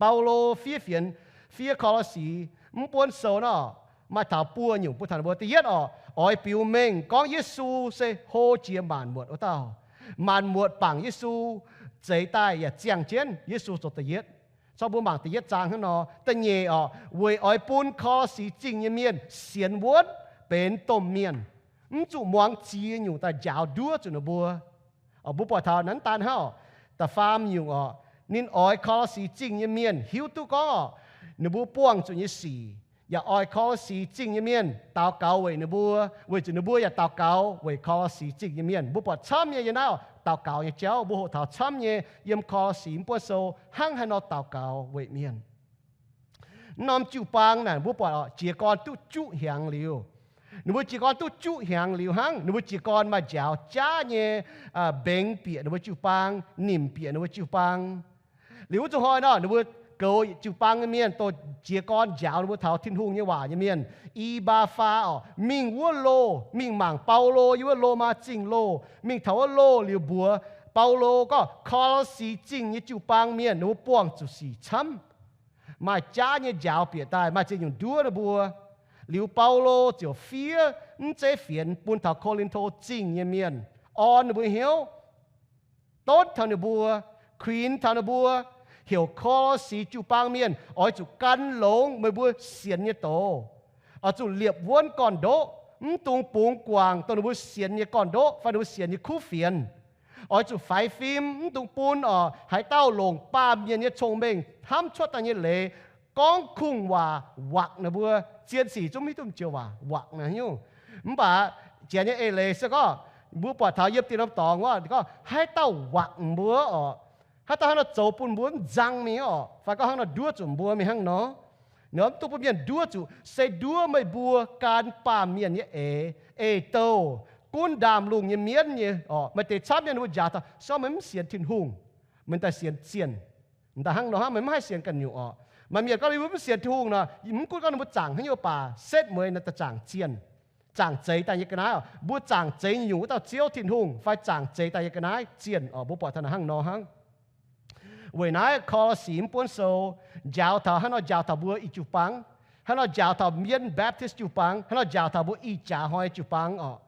Baulo fiev fienx, fiev Ko^lo^si mv buonv sou nor, maaih taux buo nyungc bun taux ninh mbuo. Da'yietv oc, oix biux mengh gorngv Yesu se hlo jiex maanc muotc wuov dauh. Maanc muotc bangc Yesu zeix daaih yaac ziangh jienv Yesu zoux da'yietv. Corc mbuo mangc da'yietv zaang hnangv nor. Da'nyeic oc, weic oix bun Ko^lo^si Zingh nyei mienh sienx wuonv benx domh mienh, mv zuqc muangx ziex nyungc daaih njaaux nduov zuqc ninh mbuo. Mbuo buatc taux naaiv daan hnangv oc. Da'faam nyungc oc, ninh oix Ko^lo^si Zingh nyei mienh hiuv duqv gorngv oc, ninh mbuo buangh zuqc nyei sic, yaac oix Ko^lo^si Zingh nyei mienh daux gaux weic ninh mbuo, weic zuqc ninh mbuo yaac daux gaux weic Ko^lo^si Zingh nyei mienh. Mbuo buatc camv nyei yiem naaiv oc, daux gaux nyei jauv mbuo hoqc taux camv nyei yiem Ko^lo^si mv buonv sou hnangv haaix nor daux gaux weic mienh. Mv norm jiu-baang naaic mbuo buatc oc, jiez gorn duqv juqv hnyangx liuz. Ninh mbuo jiez gorn duqv juqv hnyangx liuz hnangv, ninh mbuo jiez gorn maaih njaaux jaav nyei mbengx bieqc ninh mbuo jiu-baang, nimc bieqc ninh mbuo jiu-baang. Liuz wuov zuqc hnoi nor, ninh mbuo goux jiu-baang nyei mienh, dongh jiez gorn njaaux ninh mbuo taux Tin-Hungh nyei waac nyei mienh, I^mbaa^faa oc, mingh wuov loh, mingh mangc Baulo yiem wuov Lomaa Zingh loh, mingh taux wuov loh liuz mbuox Baulo gorngv Ko^lo^si Zingh nyei jiu-baang mienh ninh mbuo buangh zuqc sic camv. Maaih jaav nyei njaaux bieqc daaih, maaih ziex nyungc nduov ninh mbuo. Liuz Baulo ziouc fiev mv zeiv fienx bun taux Ko^lin^to Zingh nyei mienh, orn ninh mbuo hnyouv, donv taux ninh mbuo, kuinx taux ninh mbuo, heuc Ko^lo^si jiu-baang mienh oix zuqc gan longx meih mbuo sienx nyei doz, oix zuqc liepc wuonv gorn-ndoqv, mv dungx bungx guangc dongh ninh mbuo sienx nyei gorn-ndoqv fai ninh mbuo sienx nyei kuv fienx. Oix zuqc faix fim, mv dungx bun oc haaix dauh longc baamh mienh nyei cong-mengh hnamv cuotv daaih nyei leiz gorngv kungx-waac wakc ninh mbuo. Zien sic zungv mv hiuv duqv joux waac wakc naaic hiuv. Mv baac janx nyei eix leiz se gorngv, mbuo buatc taux yiem dinh norm dorngx wuov, gorngv haaix dauh wakc mbuo oc, haaix dauh hnangv nor zoux bun mbuo mv nzang mingh oc, fai gorngv hnangv nor nduov zuqc mbuo mingh hnangv nor, ninh mv dungx bun mienh nduov zuqc, se nduov meih mbuo gan baamh mienh nyei eix, eix-douh, gunv ndaamv-lungh nyei mienv nyei oc. Maaih deix camv nyei ninh mbuo njaaux taux, se gorngv meih mv sienx Tin-Hungh, meih daaih sienx zienh. Daaih hnangv nor hnangv, meih mv haih sienx ganh nyungc oc. Maaih mienh gorngv ninh mbuo mv sienx Tin-Hungh nor, mv gunv gorngv ninh mbuo zaangc haaix nyungc baac setv mueiz naaiv daaih zaangc zienh, zaangc zeix daaih nyei ga'naaiv oc. Mbuo zaangc zeix nyungc wuov dauh Ziouv Tin-Hungh fai zaangc zeix daaih nyei ga'naaiv zienh oc. Mbuo buatc taux naaic hnangv nor hnangv. Weic naaiv Ko^lo^si mv buonv sou njaaux taux hnangv nor, njaaux tauc mbuo i jiu-baang. Haaix nor njaaux taux mienh Baptist jiu-baang, haaix nor njaaux taux mbuo ih jaax hnoi jiu-baang orqc?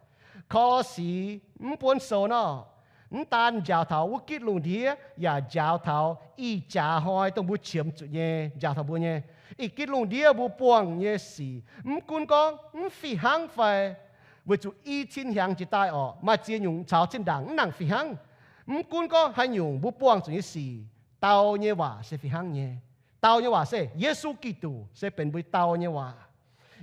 Ko^lo^si mv buonv sou nor, mv daan njaaux taux wuov gitv lungh ndiev, yaac njaaux taux ih jaax hnoi dongh mbuo qiemx zuqc nyei, njaaux taux mbuo nyei. Ih gitv lungh ndiev mbuo buangh nyei sic, mv gunv gorngv mv fih hnangv fai, weic zuqc i cin hnyangx jiex daaih orqc, maaih ziex nyungc caux zinh ndaangc mv nangc fih hnangv. Mv gunv gorngv haaix nyungc mbuo buangh zuqc nyei sic, dau nyei waac se fih hnangv nyei. Dau nyei waac se Yesu Giduc se benx mbuo dau nyei waac.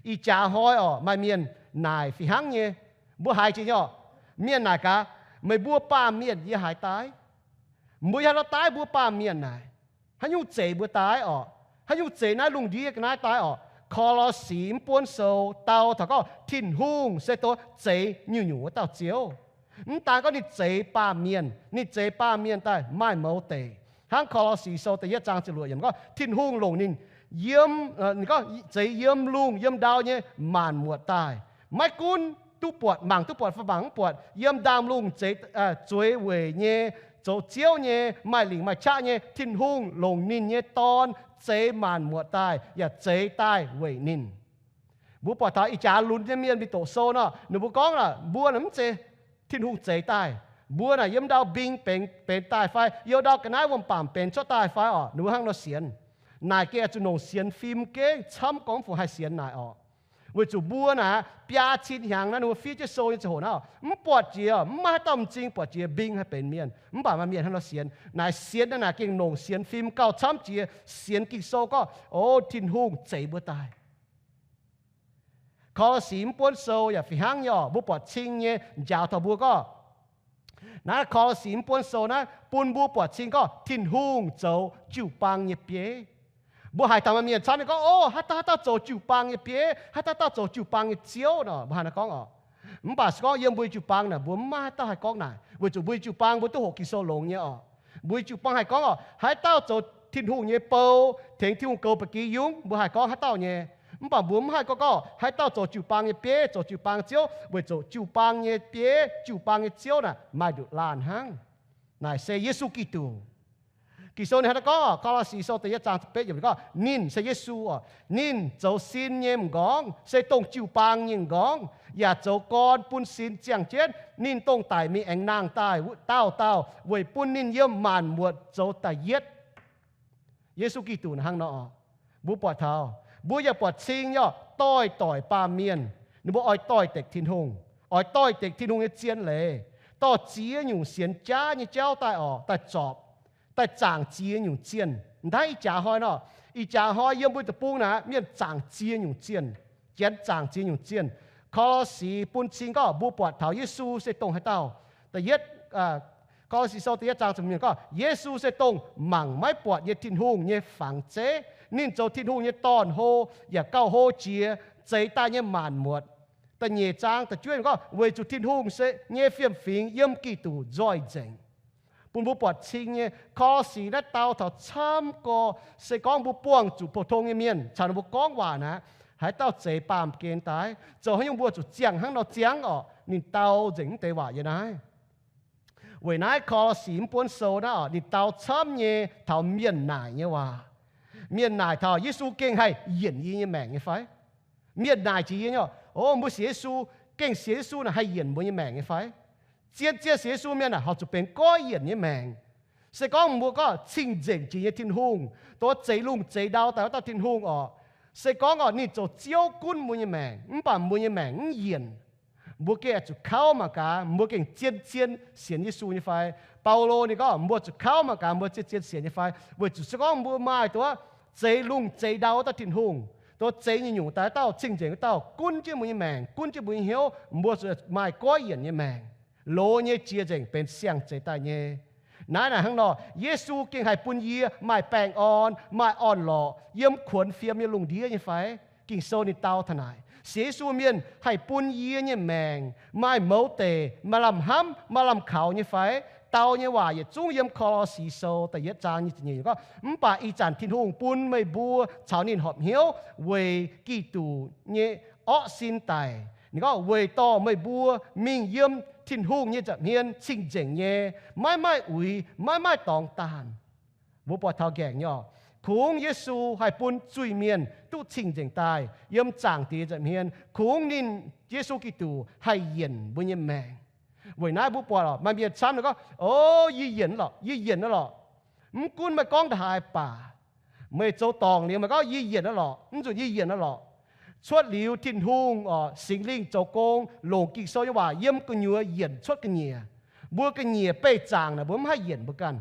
Ih jaax hnoi orqc, maaih mienh naaic fih hnangv nyei. Mbuo haiz jiex nyei orqc, mienh naaic gaax, meih mbuo baamh mienh yie haaix daaih? Mbuo yaac hnangv daaih mbuo baamh mienh naaic. Haaix nyungc zeix mbuo daaih orqc? Haaix nyungc zeix naaiv lungh ndiev ga'naaiv daaih orqc? Ko^lo^si mv buonv sou dau taux gorngv Tin-Hungh se dongh zeix nyungc-nyungc wuov dauh Ziouv. Mv daan gorngv ninh zeix baamh mienh, ninh zeix baamh mienh daaih maaih mouz deic. Hnangv Ko^lo^si sou da'yietv zaang ziepc luoqc yiemc gorngv Tin-Hungh longc ninh yiem, ninh gorngv zeix yiem lungh yiem ndau nyei maanc muotc daaih. Maiv gunv duqv buatc, mangc duqv buatc fai mangc mv buatc, yiem ndaamv-lungh zeix, zueiz weic nyei, zoux ziouv nyei, maaih lingc maaih qaqv nyei, Tin-Hungh longc ninh nyei Dorn zeix maanc muotc daaih yaac zeix daaih weic ninh. Mbuo buatc taux ih jaax lunx nyei mienh mingh doqc sou nor, ninh mbuo gorngv lorqc, mbuo naaic mv zeiz Tin-Hungh zeix daaih. Mbuo naaic yiem ndau mbing benx, benx daaih fai, yiem ndau ga'naaiv wuom-baamc benx cuotv daaih fai orqc? Ninh mbuo hnangv nor sienx. Naaic gengh zuqc longc sienx fim gengh camv gorngv fungc haih sienx naaic orqc. Weic zuqc mbuo naaic biaa cin hnyangx naaiv ninh mbuo fiev jienv sou nyei ziangh hoc naaiv, mv buatc jiex, mv maaih haaix dauh m'zing buatc jiex mbing haih benx mienh. Mv baac maaih mienh hnangv nor sienx. Naaic sienx naaic gengh longc sienx fim gauh camv jiex sienx Ging-Sou gorngv, o, Tin-Hungh zeix mbuo daaih. Ko^lo^si mv buonv sou yaac fih hnangv nyei orqc, mbuo buatc cing nyei njaaux taux mbuo gorngv, naaiv Ko^lo^si mv buonv sou naaiv bun mbuo buatc cing gorngv Tin-Hungh zoux jiu-baang nyei bieiv. Mbuo haiz taux maaih mienh camv nyei gorngv, o, haaix dauh, haaix dauh zoux jiu-baang nyei bieiv, haaix dauh, dauh zoux jiu-baang nyei ziouv nor, mbuo haaix nor gorngv orqc? Mv baac se gorngv yiem mbuo nyei jiu-baang naaic mbuo mv maaih haaix dauh haih gorngv naaic, weic zuqc mbuo nyei jiu-baang mbuo duqv hoqc Ging-Sou longx nyei orqc. Mbuo nyei jiu-baang haih gorngv orqc, haaix dauh zoux Tin-Hungh nyei bou, tengx Tin-Hungh goux ba'gi yungv, mbuo haih gorngv haaix dauh nyei. Mv baac mbuo mv haih gorngv gorngv haaix dauh zoux jiu-baang nyei bieiv, zoux jiu-baang nyei ziouv, weic zuqc jiu-baang nyei bieiv, jiu-baang nyei ziouv naaic maaih nduqc laanh hnangv. Naaic se Yesu Giduc. Ging-Sou ninh hnangv naaiv gorngv, Ko^lo^si sou da'yietv zaang ziepc betv yiemc gorngv, ninh se Yesu orqc, ninh zoux sin nyei m'nqorngv, se dongh jiu-baang nyei m'nqorngv, yaac zoux gorn bun sin ziangh jienv. Ninh dongh daic mingh aengx nangh daaih wuov dauh dauh weic bun ninh yiem maanc muotc zoux da'yietv. Yesu Giduc hnangv nor, mbuo buatc taux, mbuo yaac buatc cing nyei orqc, doix-doic baamh mienh ninh mbuo oix doix-dekc Tin-Hungh, oix doix-dekc Tin-Hungh nyei zien leiz, dorh ziex nyungc sienx jaav nyei jauv daaih orqc, daaih zorpc, daaih zaangc ziex nyungc zienh. M'daaih ih jaax hnoi nor, ih jaax hnoi yiem mbuo deic-bung naaic mienh zaangc ziex nyungc zienh, janx zaangc ziex nyungc zienh. Ko^lo^si bun cing gorngv mbuo buatc taux Yesu se dongh haaix dauh. Da'yietv, Ko^lo^si sou da'yietv zaang ziepc hmz gorngv, Yesu se dongh mangc maiv buatc nyei Tin-Hungh nyei fangx zeiv. Ninh zoux Tin-Hungh nyei dorn-hlo, yaac gauh hlo jiex zeix daaih nyei maanc muotc. Da'nyeic zaang da'juov gorngv, weic zuqc Tin-Hungh se nyei fiem-fingx yiem Giduc nzoih nzengc. Bun mbuo buatc cing nyei, Ko^lo^si naaiv dau taux camv gorx. Se gorngv mbuo buangh zuqc pou-tong nyei mienh caux ninh mbuo gorngv waac naaic, haaix dauh zeix baamh gen daaih, zoux haaix nyungc mbuo zuqc ziangh hnangv nor ziangh orqc, ninh dau nzengc mv deix waac yiem naaiv. Weic naaiv Ko^lo^si mv buonv sou naaiv orqc, ninh dau camv nyei taux mienh naaic nyei waac. Mienh naaic taux Yesu gengh haih yienc yie nyei maengc nyei fai? Mienh naaic jiex yie nyei, o, mbuo sienx Yesu, gengh sienx Yesu naaic haih yienc mbuo nyei maengc nyei fai? Zien-zien sienx Yesu mienh naaic horpc zuqc benx goiv yienc nyei maengc. Se gorngv mbuo gorngv cing-nzengc jiex nyei Tin-Hungh, dongh zeix lungh zeix ndau daaih wuov dauh Tin-Hungh orqc, se gorngv orqc ninh zoux Ziouv gunv mbuo nyei maengc, mv baac mbuo nyei maengc mv yienc, mbuo gengh zuqc kauv mangc gaax mbuo gengh zien-zien sienx Yesu nyei fai? Baulo ninh gorngv mbuo zuqc kauv mangc gaax mbuo zien-zien sienx nyei fai, weic zuqc se gorngv mbuo maaih dongh zeix lungh zeix ndau wuov dauh Tin-Hungh, dongh zeix nyungc-nyungc daaih wuov dauh, cing-nzengc wuov dauh gunv jienv mbuo nyei maengc, gunv jienv mbuo nyei hnyouv, mbuo zuqc maaih goiv yienc nyei maengc, loz nyei jiex nzengc benx siang-zeix daaih nyei. Naaiv naaic hnangv nor, Yesu gengh haih bun yie maaih baengh orn, maaih orn-lorqc yiem kuonx fiem nyei lungh ndiev nyei fai? Ging-Sou ninh dau taux naaic, sienx Yesu mienh haih bun yie nyei maengc maaih mouz deic, maaih lamh hnamv, maaih lamh kaux nyei fai? Dau nyei waac yietc zungv yiem Ko^lo^si Sou da'yietv zaang nyei ziepc nyeic gorngv, mv baac ih zanc Tin-Hungh bun meih mbuo caux ninh horpc hnyouv weic Giduc nyei orqv sin daic. Ninh gorngv, weic dorh meih mbuo mingh yiem Tin-Hungh nyei nza'hmien cing-nzengc nyei, maiv maaih uix, maiv maaih dorngx daanh. Mbuo buatc taux nqaengc nyei orqc, Kungx Yesu haih bun zuiz-mienh duqv cing-nzengc daaih yiem Zaangc Diex nza'hmien. Kungx ninh, Yesu Giduc, haih yienc mbuo nyei maengc. Weic naaiv mbuo buatc oc, maaih mienh camv ninh gorngv, O, yie yienc lorqc, yie yienc lorqc. Mv gunv meih gorngv ndaaih haaix baac, meih zoux dorngc liuz meih gorngv, Yie yienc lorqc, mv nzunc yie yienc lorqc. Cuotv liuz Tin-Hungh oc, Singx Lingh zoux gong, longc Ging-Sou nyei waac yiem gu'nyuoz yienc cuotv ga'nyiec. Mbuo ga'nyiec beih zaangc naaic mbuo mv haih yienc mbuo ganh.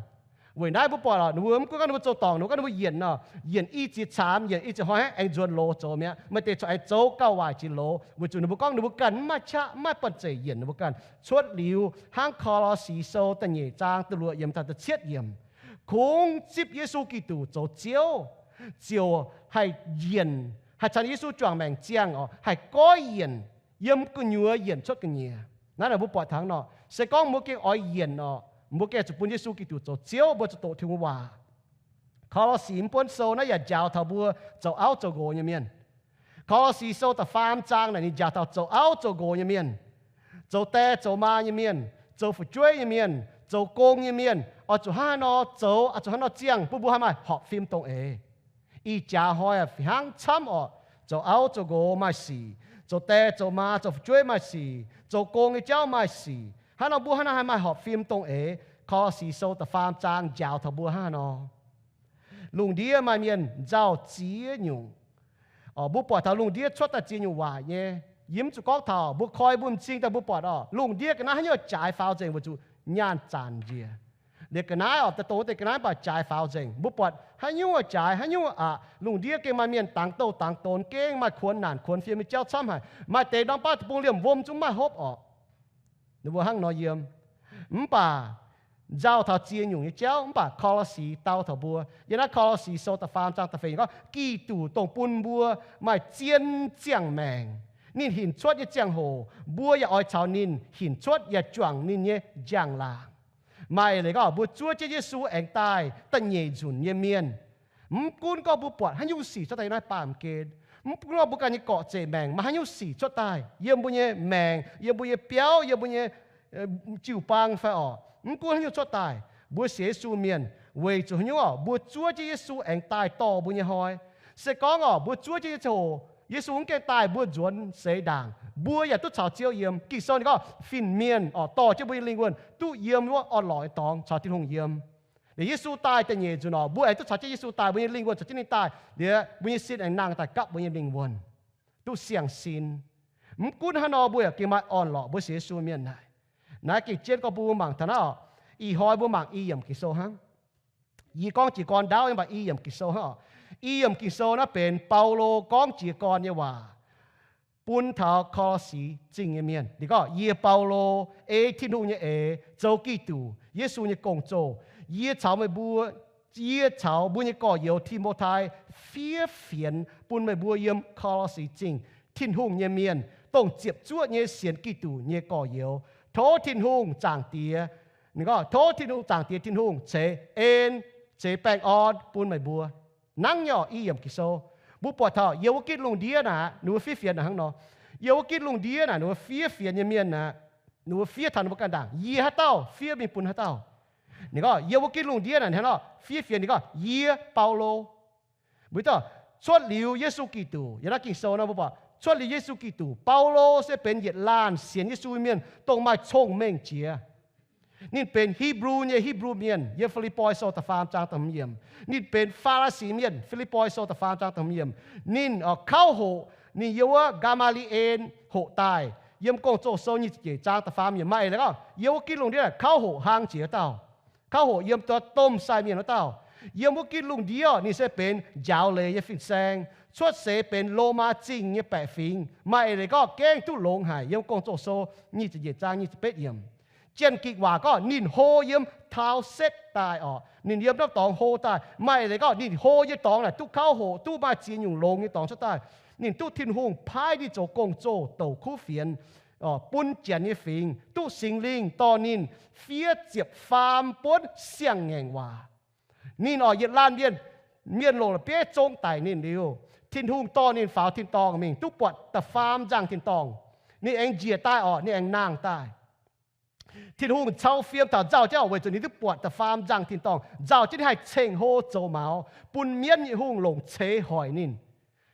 Weic naaiv mbuo buatc oc, ninh mbuo mv gunv gorngv ninh mbuo zoux dorngc, ninh mbuo gorngv ninh mbuo yienc nor, yienc i ziex caamx, yienc i ziex hnoi aengx nzuonx loz zoux mi'aqv. Maaih deix corc aengx zoux gauh waaic jiex loz, weic zuqc ninh mbuo gorngv ninh mbuo ganh mv maaih qaqv, mv maaih banh zeic yienc ninh mbuo ganh. Cuotv liuz hnangv Ko^lo^si Sou da'nyeic zaang da'luoqc yiemc taux da'cietv yiemc, kungx zipv Yesu Giduc zoux Ziouv, ziouc haih yienc, haih caux Yesu juangc maengc ziangh oc, haih goiv yienc yiem gu'nyuoz yienc cuotv ga'nyiec. Naaiv naaic mbuo buatc taux nor, se gorngv mbuo gengh oix yienc oc, mbuo gengh zuqc bun Yesu Giduc zoux Ziouv, mbuo zuqc doqc Tin-Hungh waac. Ko^lo^si mv buonv sou naaiv yaac njaaux taux mbuo zoux auv zoux nqox nyei mienh. Ko^lo^si Sou da'faam zaang naaic ninh njaaux taux zoux auv zoux nqox nyei mienh, zoux die zoux maa nyei mienh, zoux fu'jueiv nyei mienh, zoux gong nyei mienh, oix zuqc hnangv haaix nor zoux, oix zuqc hnangv haaix nor ziangh bun mbuo haih maaih horpc fim dongh eix. Ih jaax hnoi aac fih hnangv camv oc. Zoux auv zoux nqox maaih sic, zoux die zoux maa zoux fu'jueiv maaih sic, zoux gong nyei jauv maaih sic. Hnangv nor mbuo hnangv haaix nor haih maaih horpc fim dongh eix? Ko^lo^si Sou da'faam zaang njaaux taux mbuo hnangv haaix nor. Lungh ndiev maaih mienh nzauh ziex nyungc. Mbuo buatc taux lungh ndiev cuotv daaih ziex nyungc waaic nyei. Yie mv zuqc gorngv taux, mbuo koi mbuo m'zing daaih mbuo buatc oc, lungh ndiev ga'naaiv haaix nyungc jaaix faaux nzengc weic zuqc nyaanh zanc njiec. Liuz ga'naaiv oc, daaih dongh wuov deix ga'naaiv mv baac jaaix faaux nzengc. Mbuo buatc haaix nyungc jaaix, haaix nyungc aqc. Lungh ndiev gengh maaih mienh dangx douh dangx donx, gengh maaih kuonx naanc kuonx fim nyei jauv camv haic. Maaih deix norm baav deic-bung liemh wuom zungv mv maaih hopv orqc. Ninh mbuo hnangv nor yiem. Mv baac nzauh taux ziex nyungc nyei jauv, mv baac Ko^lo^si dau taux mbuo. Yiem naaiv Ko^lo^si Sou da'faam zaang da'feix gorngv, Giduc dongh bun mbuo maaih zien ziangh maengc. Ninh hinc cuotv nyei ziangh hoc mbuo yaac oix caux ninh hinc cuotv yaac juangc ninh nyei njang-laangc. Maaih eix leiz gorngv mbuo zuov jienv Yesu aengx daaih da'nyeic nzunc nyei mienh. Mv gunv gorngv mbuo buatc haaix nyungc sic cuotv daaih yiem naaiv baamh gen, mv gunv gorngv mbuo ganh nyei gorqv-zeqc maengc maaih haaix nyungc sic cuotv daaih yiem mbuo nyei maengc, yiem mbuo nyei biauv, yiem mbuo nyei jiu-baang fai orqc, mv gunv haaix nyungc cuotv daaih, mbuo sienx Yesu mienh weic zuqc haaix nyungc orqc, mbuo zuov jienv Yesu aengx daaih dorh mbuo nyei hnoi. Se gorngv orqc, mbuo zuov jienv Yesu, Yesu mv gaengh daaih mbuo nzuonx seix ndaangc, mbuo yaac duqv caux Ziouv yiem. Ging-Sou ninh gorngv fin-mienh orqc dorh jienv mbuo nyei lingh wuonh duqv yiem wuov orn-lorqc nyei dorngx caux Tin-Hungh yiem. Liuz Yesu daaih da'nyeic nzunc orqc, mbuo aengx duqv caux jienv Yesu daaih, mbuo nyei lingh wuonh caux jienv ninh daaih, liuz mbuo nyei sin aengx nangh daaih gapv mbuo nyei lingh wuonh, duqv siang-sin. Mv gunv hnangv nor mbuo yaac gengh maaih orn-lorqc, mbuo sienx Yesu mienh naaic. Naaiv gengh jienv gorngv bun mbuo mangc taux naaiv orqc, ih hnoi mbuo mangc i yiemc Ging-Sou hnangv. Yie gorngv jiez gorn ndaauv nyei, mv baac i yiemc Ging-Sou hnangv orqc. I yiemc Ging-Sou naaiv benx Baulo gorngv jiez gorn nyei waac bun taux Ko^lo^si Zingh nyei mienh. Ninh gorngv, Yie Baulo, ei Tin-Hungh nyei eix, zoux Giduc Yesu nyei gong-zoh. Yie caux meih mbuo, yie caux mbuo nyei gorx-youz Ti^mo^tai fiev fienx bun meih mbuo yiem Ko^lo^si Zingh, Tin-Hungh nyei mienh, dongh ziepc zuoqv nyei sienx Giduc nyei gorx-youz. Tov Tin-Hungh Zaangc Diex, ninh gorngv, Tov Tin-Hungh Zaangc Diex Tin-Hungh ceix en, ceix baengh orn bun meih mbuo. Hnangv nyei orqc, i yiemc Ging-Sou. Mbuo buatc taux yiem wuov gitv lungh ndiev naaic, ninh mbuo fiev fienx naaic hnangv nor. Yiem wuov gitv lungh ndiev naaic, ninh mbuo fiev fienx nyei mienh naaic, ninh mbuo fiev taux ninh mbuo ganh ndaangc. Yie haaix dauh fiev mingh bun haaix dauh. Ninh gorngv, yiem wuov gitv lungh ndiev naaic, ninh hnangv nor fiev fienx, ninh gorngv, Yie Baulo. Mbuo dorh, cuotv liuz Yesu Giduc, yiem naaiv Ging-Sou nor mbuo buatc, cuotv liuz Yesu Giduc, Baulo se benx yietc laanh sienx Yesu mienh dongh maaih cong-mengh jiex. Ninh benx Hipv^lu nyei Hipv^lu Mienh, yiem Fi^lipv^poi Sou da'faam zaang da'hmz yiemc. Ninh benx Faa^li^si Mienh, Fi^lipv^poi Sou da'faam zaang da'hmz yiemc. Ninh, orqc, kauv hoqc, ninh yiem wuov Gaa^maa^li^en hoqc daaih. Yiem Gong-Zoh Sou nyic ziepc nyeic zaang da'faam yiemc maaih eix leiz gorngv, yiem wuov gitv lungh ndiev naaic kauv hoqc hlang jiex wuov dauh. Kauv hoqc yiem dongh domh sai mienh wuov dauh. Yiem wuov gitv lungh ndiev orqc, ninh se benx njaaux leiz nyei fin-saeng, cuotv seix benx Lomaa Zingh nyei baeqc fingx. Maaih eix leiz gorngv gaengh duqv longx haic, yiem Gong-Zoh Sou nyic ziepc nyeic zaang nyic ziepc betv yiemc. Janx-Gikc waac gorngv ninh hlo yiem taux setv daaih orqc, ninh yiem norm dorngx hlo daaih. Maaih eix leiz gorngv ninh hlo nyei dorngx naaic duqv kauv hoqc, duqv maaih ziex nyungc longx nyei dorngx cuotv daaih. Ninh duqv Tin-Hungh paaiv ninh zoux gong-zoh douc kuv fienx, bun Janx nyei fingx duqv Singx Lingh dorh ninh fiev ziepc faam buonv siang-ngaengc waac. Ninh orqc yietc laanh mienh, mienh longc la'bieiv zong daic ninh liuz, Tin-Hungh dorh ninh faaux tin-dorngh mingh duqv buatc da'faam nzangh tin-dorngh. Ninh aengx njiec daaih orqc, ninh aengx nangh daaih. Tin-Hungh cau fiem taux nzauh jienv oc, weic zuqc ninh duqv buatc da'faam nzangc tin-dorngh nzauh jienv ninh haih ceng-hlo zoux maux bun mienv nyei hungh longc ceix hoic ninh.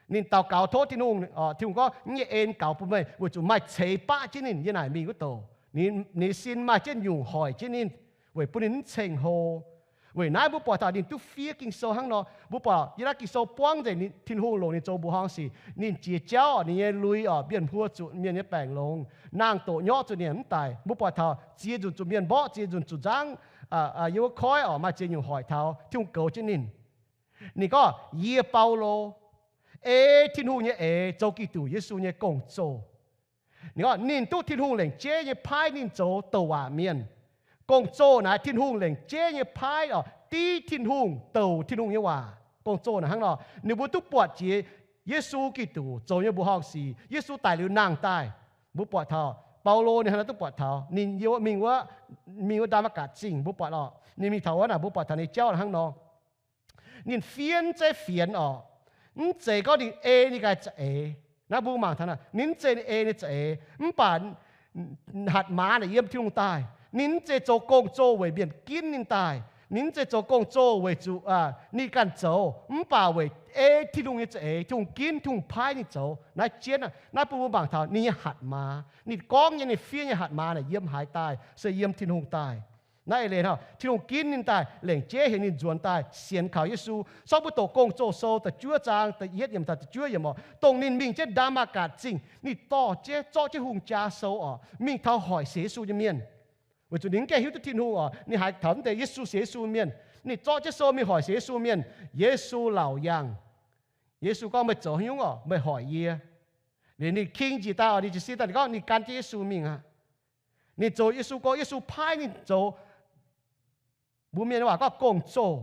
Ninh daux gaux tov Tin-Hungh, Tin-Hungh gorngv, Yie nyei en gaux bun meih, weic zuqc maaih ceix baqv jienv ninh yiem naaic mingh wuov douc. Ninh, ninh sin maaih jienv nyungc hoic jienv ninh, weic bun ninh mv ceng-hlo. Weic naaiv mbuo buatc taux ninh duqv fiev Ging-Sou hnangv nor. Mbuo buatc yiem naaiv Ging-Sou buangv nzengc, Tin-Hungh longc ninh zoux mbuoqc horngh sic. Ninh jiex jauv, ninh nyei lui orqc, mienh mbuo zuqc mienh nyei baengc longx, naang-doqc nyorqv zuqc ninh mv daic. Mbuo buatc taux ziex nzunc zuqc mienh mborqv, ziex nzunc zuqc nzangv, yiem wuov koiv orqc, maaih ziex nyungc hoic taux Tin-Hungh goux jienv ninh. Ninh gorngv, Yie Baulo, ei Tin-Hungh nyei eix, zoux Giduc Yesu nyei gong-zoh. Ninh gorngv ninh duqv Tin-Hungh lengc jeiv nyei paaiv ninh zoux douc waac mienh. Gong-zoh naaic Tin-Hungh lengc jeiv nyei paaiv orqc, div Tin-Hungh, douc Tin-Hungh nyei waac. Gong-zoh naaic hnangv nor, ninh mbuo duqv buatc jiex Yesu Giduc zoux nyei mbuoqc horngh sic. Yesu daic liuz nangh daaih, mbuo buatc taux Baulo ninh hnangv naaiv duqv buatc taux ninh yiem mingh wuov, mingh wuov Ndaa^matv^gatc Zingh, mbuo buatc orqc, ninh mingh taux wuov naaic, mbuo buatc taux ninh jauv hnangv nor. Ninh fiev zeiv fienx orqc, mv zeiz gorngv ninh ei ninh ganh za'eix. Naaiv mbuo mangc taux naaic, ninh mv zeiz ninh ei ninh za'eix, mv baac hatc maaz naaic yiem Tin-Hungh daaih. Ninh mv zeiz zoux gong-zoh weic mienh ginv ninh daaih. Ninh mv zeiz zoux gong-zoh weic zuqc ninh ganh zoux, mv baac weic ei Tin-Hungh nyei za'eix, Tin-Hungh ginv, Tin-Hungh paaiv ninh zoux. Naaiv jienv, naaiv bun mbuo mangc taux ninh nyei hatc maaz. Ninh gorngv nyei, ninh fiev nyei hatc maaz naaic yiem haaix daaih? Se yiem Tin-Hungh daaih. Naaiv eix leiz hnangv, Tin-Hungh ginv ninh daaih, lengc jeiv heuc ninh nzuonx daaih sienx kaux Yesu. Sortv mbuo doqc Gong-Zoh Sou da'juov zaang da'yietv yiemc taux da'juov yiemc orqc, dongh ninh mingh jienv Ndaa^matv^gatc Zingh, ninh dorh jienv, zorqv jienv hungh jaa sou orqc, mingh taux hoic sienx Yesu nyei mienh. Weic zuqc ninh mv gaengh hiuv duqv Tin-Hungh orqc, ninh haiz taux mv deix Yesu sienx Yesu mienh. Ninh zorqv jienv sou mingh hoic sienx Yesu mienh. Yesu laauc yangh. Yesu gorngv, Meih zoux haaix nyungc orqc? Meih hoic yie. Liuz ninh king njiec daaih orqc, ninh jiez sin daaih, ninh gorngv ninh gan jienv Yesu mingh aqv. Ninh zoux Yesu gorngv, Yesu paaiv ninh zoux, mbuo mienh nyei waac gorngv gong-zoh,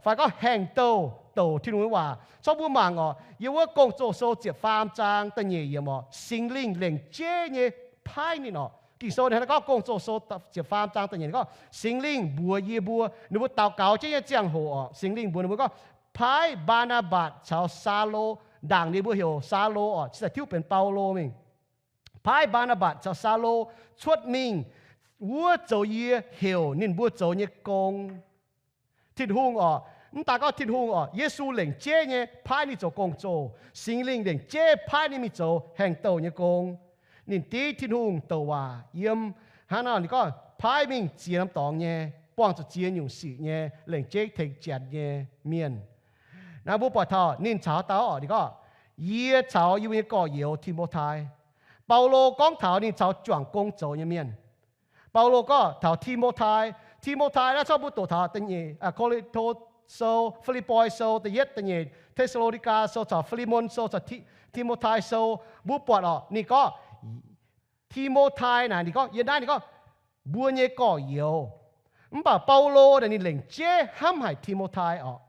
fai gorngv haengh douh, douc Tin-Hungh nyei waac. Corc mbuo mangc orqc, yiem wuov Gong-Zoh Sou ziepc faam zaang da'nyeic yiemc orqc, Singx Lingh lengc jeiv nyei paaiv ninh orqc. Ging-Sou ninh hnangv naaiv gorngv, Gong-Zoh Sou ziepc faam zaang da'nyeic gorngv, Singx Lingh mbuox yie mbuo, ninh mbuo daux gaux jienv nyei ziangh hoc orqc, Singx Lingh mbuox ninh mbuo gorngv, Paaiv Mbaa^naa^mbatc caux Saulo, ndaangc ninh mbuo heuc Saulo orqc, cingx daaih tiuv benx Baulo mingh. Paaiv Mbaa^naa^mbatc caux Saulo cuotv mingh wuov zoux yie heuc ninh mbuo zoux nyei gong. Tin-Hungh orqc, mv daaih gorngv Tin-Hungh orqc, Yesu lengc jeiv nyei paaiv ninh zoux gong-zoh, Singx Lingh lengc jeiv paaiv ninh mingh zoux haengh douh nyei gong. Ninh div Tin-Hungh douc waac yiem hnangv nor, ninh gorngv paaiv mingh ziex norm dorngx nyei, buangh zuqc ziex nyungc sic nyei, lengc jeiv tengx janx nyei mienh. Naaiv mbuo buatc taux ninh caux dauh orqc, ninh gorngv, Yie caux yie mbuo nyei gorx-youz, Ti^mo^tai. Baulo gorngv taux ninh caux juangc gong zoux nyei mienh. Baulo gorngv taux Ti^mo^tai. Ti^mo^tai naaiv corc mbuo doqc taux da'nyeic, Ko^lin^to Sou, Fi^lipv^poi Sou da'yietv, da'nyeic Te^saa^lo^ni^gaa Sou caux Fi^li^mon Sou caux Ti^mo^tai Sou. Mbuo buatc orqc, ninh gorngv Ti^mo^tai naaic, ninh gorngv yiem naaiv ninh gorngv mbuo nyei gorx-youz. Mv baac Baulo naaic ninh lengc jeiv hnamv haic Ti^mo^tai orqc.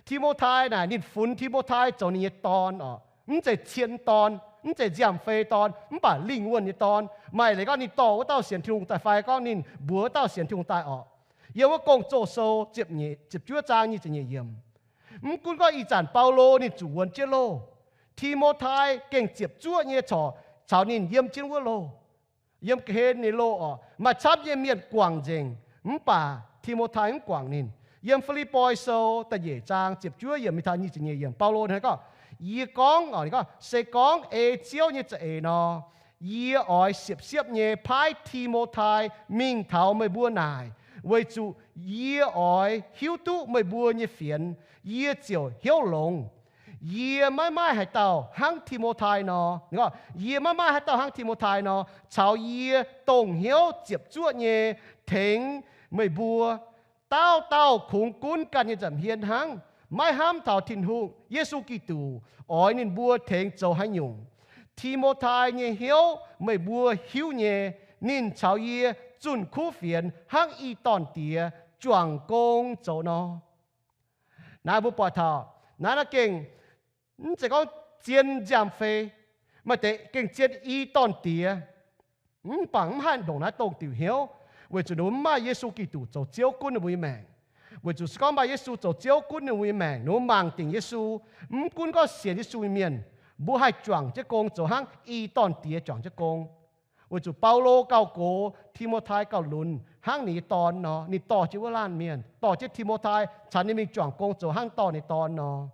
Ti^mo^tai naaic ninh funx Ti^mo^tai zoux ninh nyei dorn orqc. Mv zeiz cien dorn, mv zeiz nziaamv-fei dorn, mv baac lingh wuonh nyei dorn. Maaih leiz gorngv ninh dorh wuov dauh sienx Tin-Hungh daaih fai gorngv ninh mbuox wuov dauh sienx Tin-Hungh daaih orqc. Yiem wuov Gong-Zoh Sou ziepc juov zaang nyic ziepc nyeic yiemc. Mv gunv gorngv ih zanc Baulo ninh zuqc wuonx jienv loh, Ti^mo^tai gengh ziepc zuoqv nyei corc caux ninh yiem jienv wuov loh. Yiem ga'hlen nyei loh orqc, maaih camv nyei mienh guangc nzengc, mv baac Ti^mo^tai mv guangc ninh. Yiem Fi^lipv^poi Sou da'nyeic zaang ziepc juov yiemc mingh taux nyic ziepc nyeic yiemc, Baulo hnangv naaiv gorngv, Yie gorngv, orqc, ninh gorngv, Se gorngv ei Ziouv nyei za'eix nor, yie oix siepv-siepv nyei paaiv Ti^mo^tai mingh taux meih mbuo naaic, weic zuqc yie oix hiuv duqv meih mbuo nyei fienx, yie ziouc hnyouv longx. Yie maiv maaih haaix dauh hnangv Ti^mo^tai nor, yie maiv maaih haaix dauh hnangv Ti^mo^tai nor, caux yie dongh hnyouv ziepc zuoqv nyei tengx meih mbuo. Dauh dauh kungx gunv ganh nyei nza'hmien hnangv, maiv hnamv taux Tin-Hungh, Yesu Giduc oix ninh mbuo tengx zoux haaix nyungc. Ti^mo^tai nyei hnyouv meih mbuo hiuv nyei. Ninh caux yie zunh kuv fienx hnangv i dorn-diex juangc gong zoux nor. Naaiv mbuo buatc taux naaiv, naaiv gengh mv zeiz gorngv zien nziaamv-fei, maaih deix gengh zien i dorn-diex. Mv baac mv haih ndongc naaiv dongh diuc hnyouv, weic zuqc ninh mbuo mv maaih Yesu Giduc zoux Ziouv gunv ninh mbuo nyei maengc. Weic zuqc se gorngv maaih Yesu zoux Ziouv gunv ninh mbuo nyei maengc, ninh mbuo mangc dingc Yesu, mv gunv gorngv sienx Yesu nyei mienh, mbuo haih juangc jienv gong zoux hnangv i dorn-diex juangc jienv gong. Weic zuqc Baulo gauh gox, Ti^mo^tai gauh lunx, hnangv ninh nyei dorn nor. Ninh dorh jienv wuov laanh mienh, dorh jienv Ti^mo^tai caux ninh mingh juangc gong zoux hnangv dorh ninh dorn nor.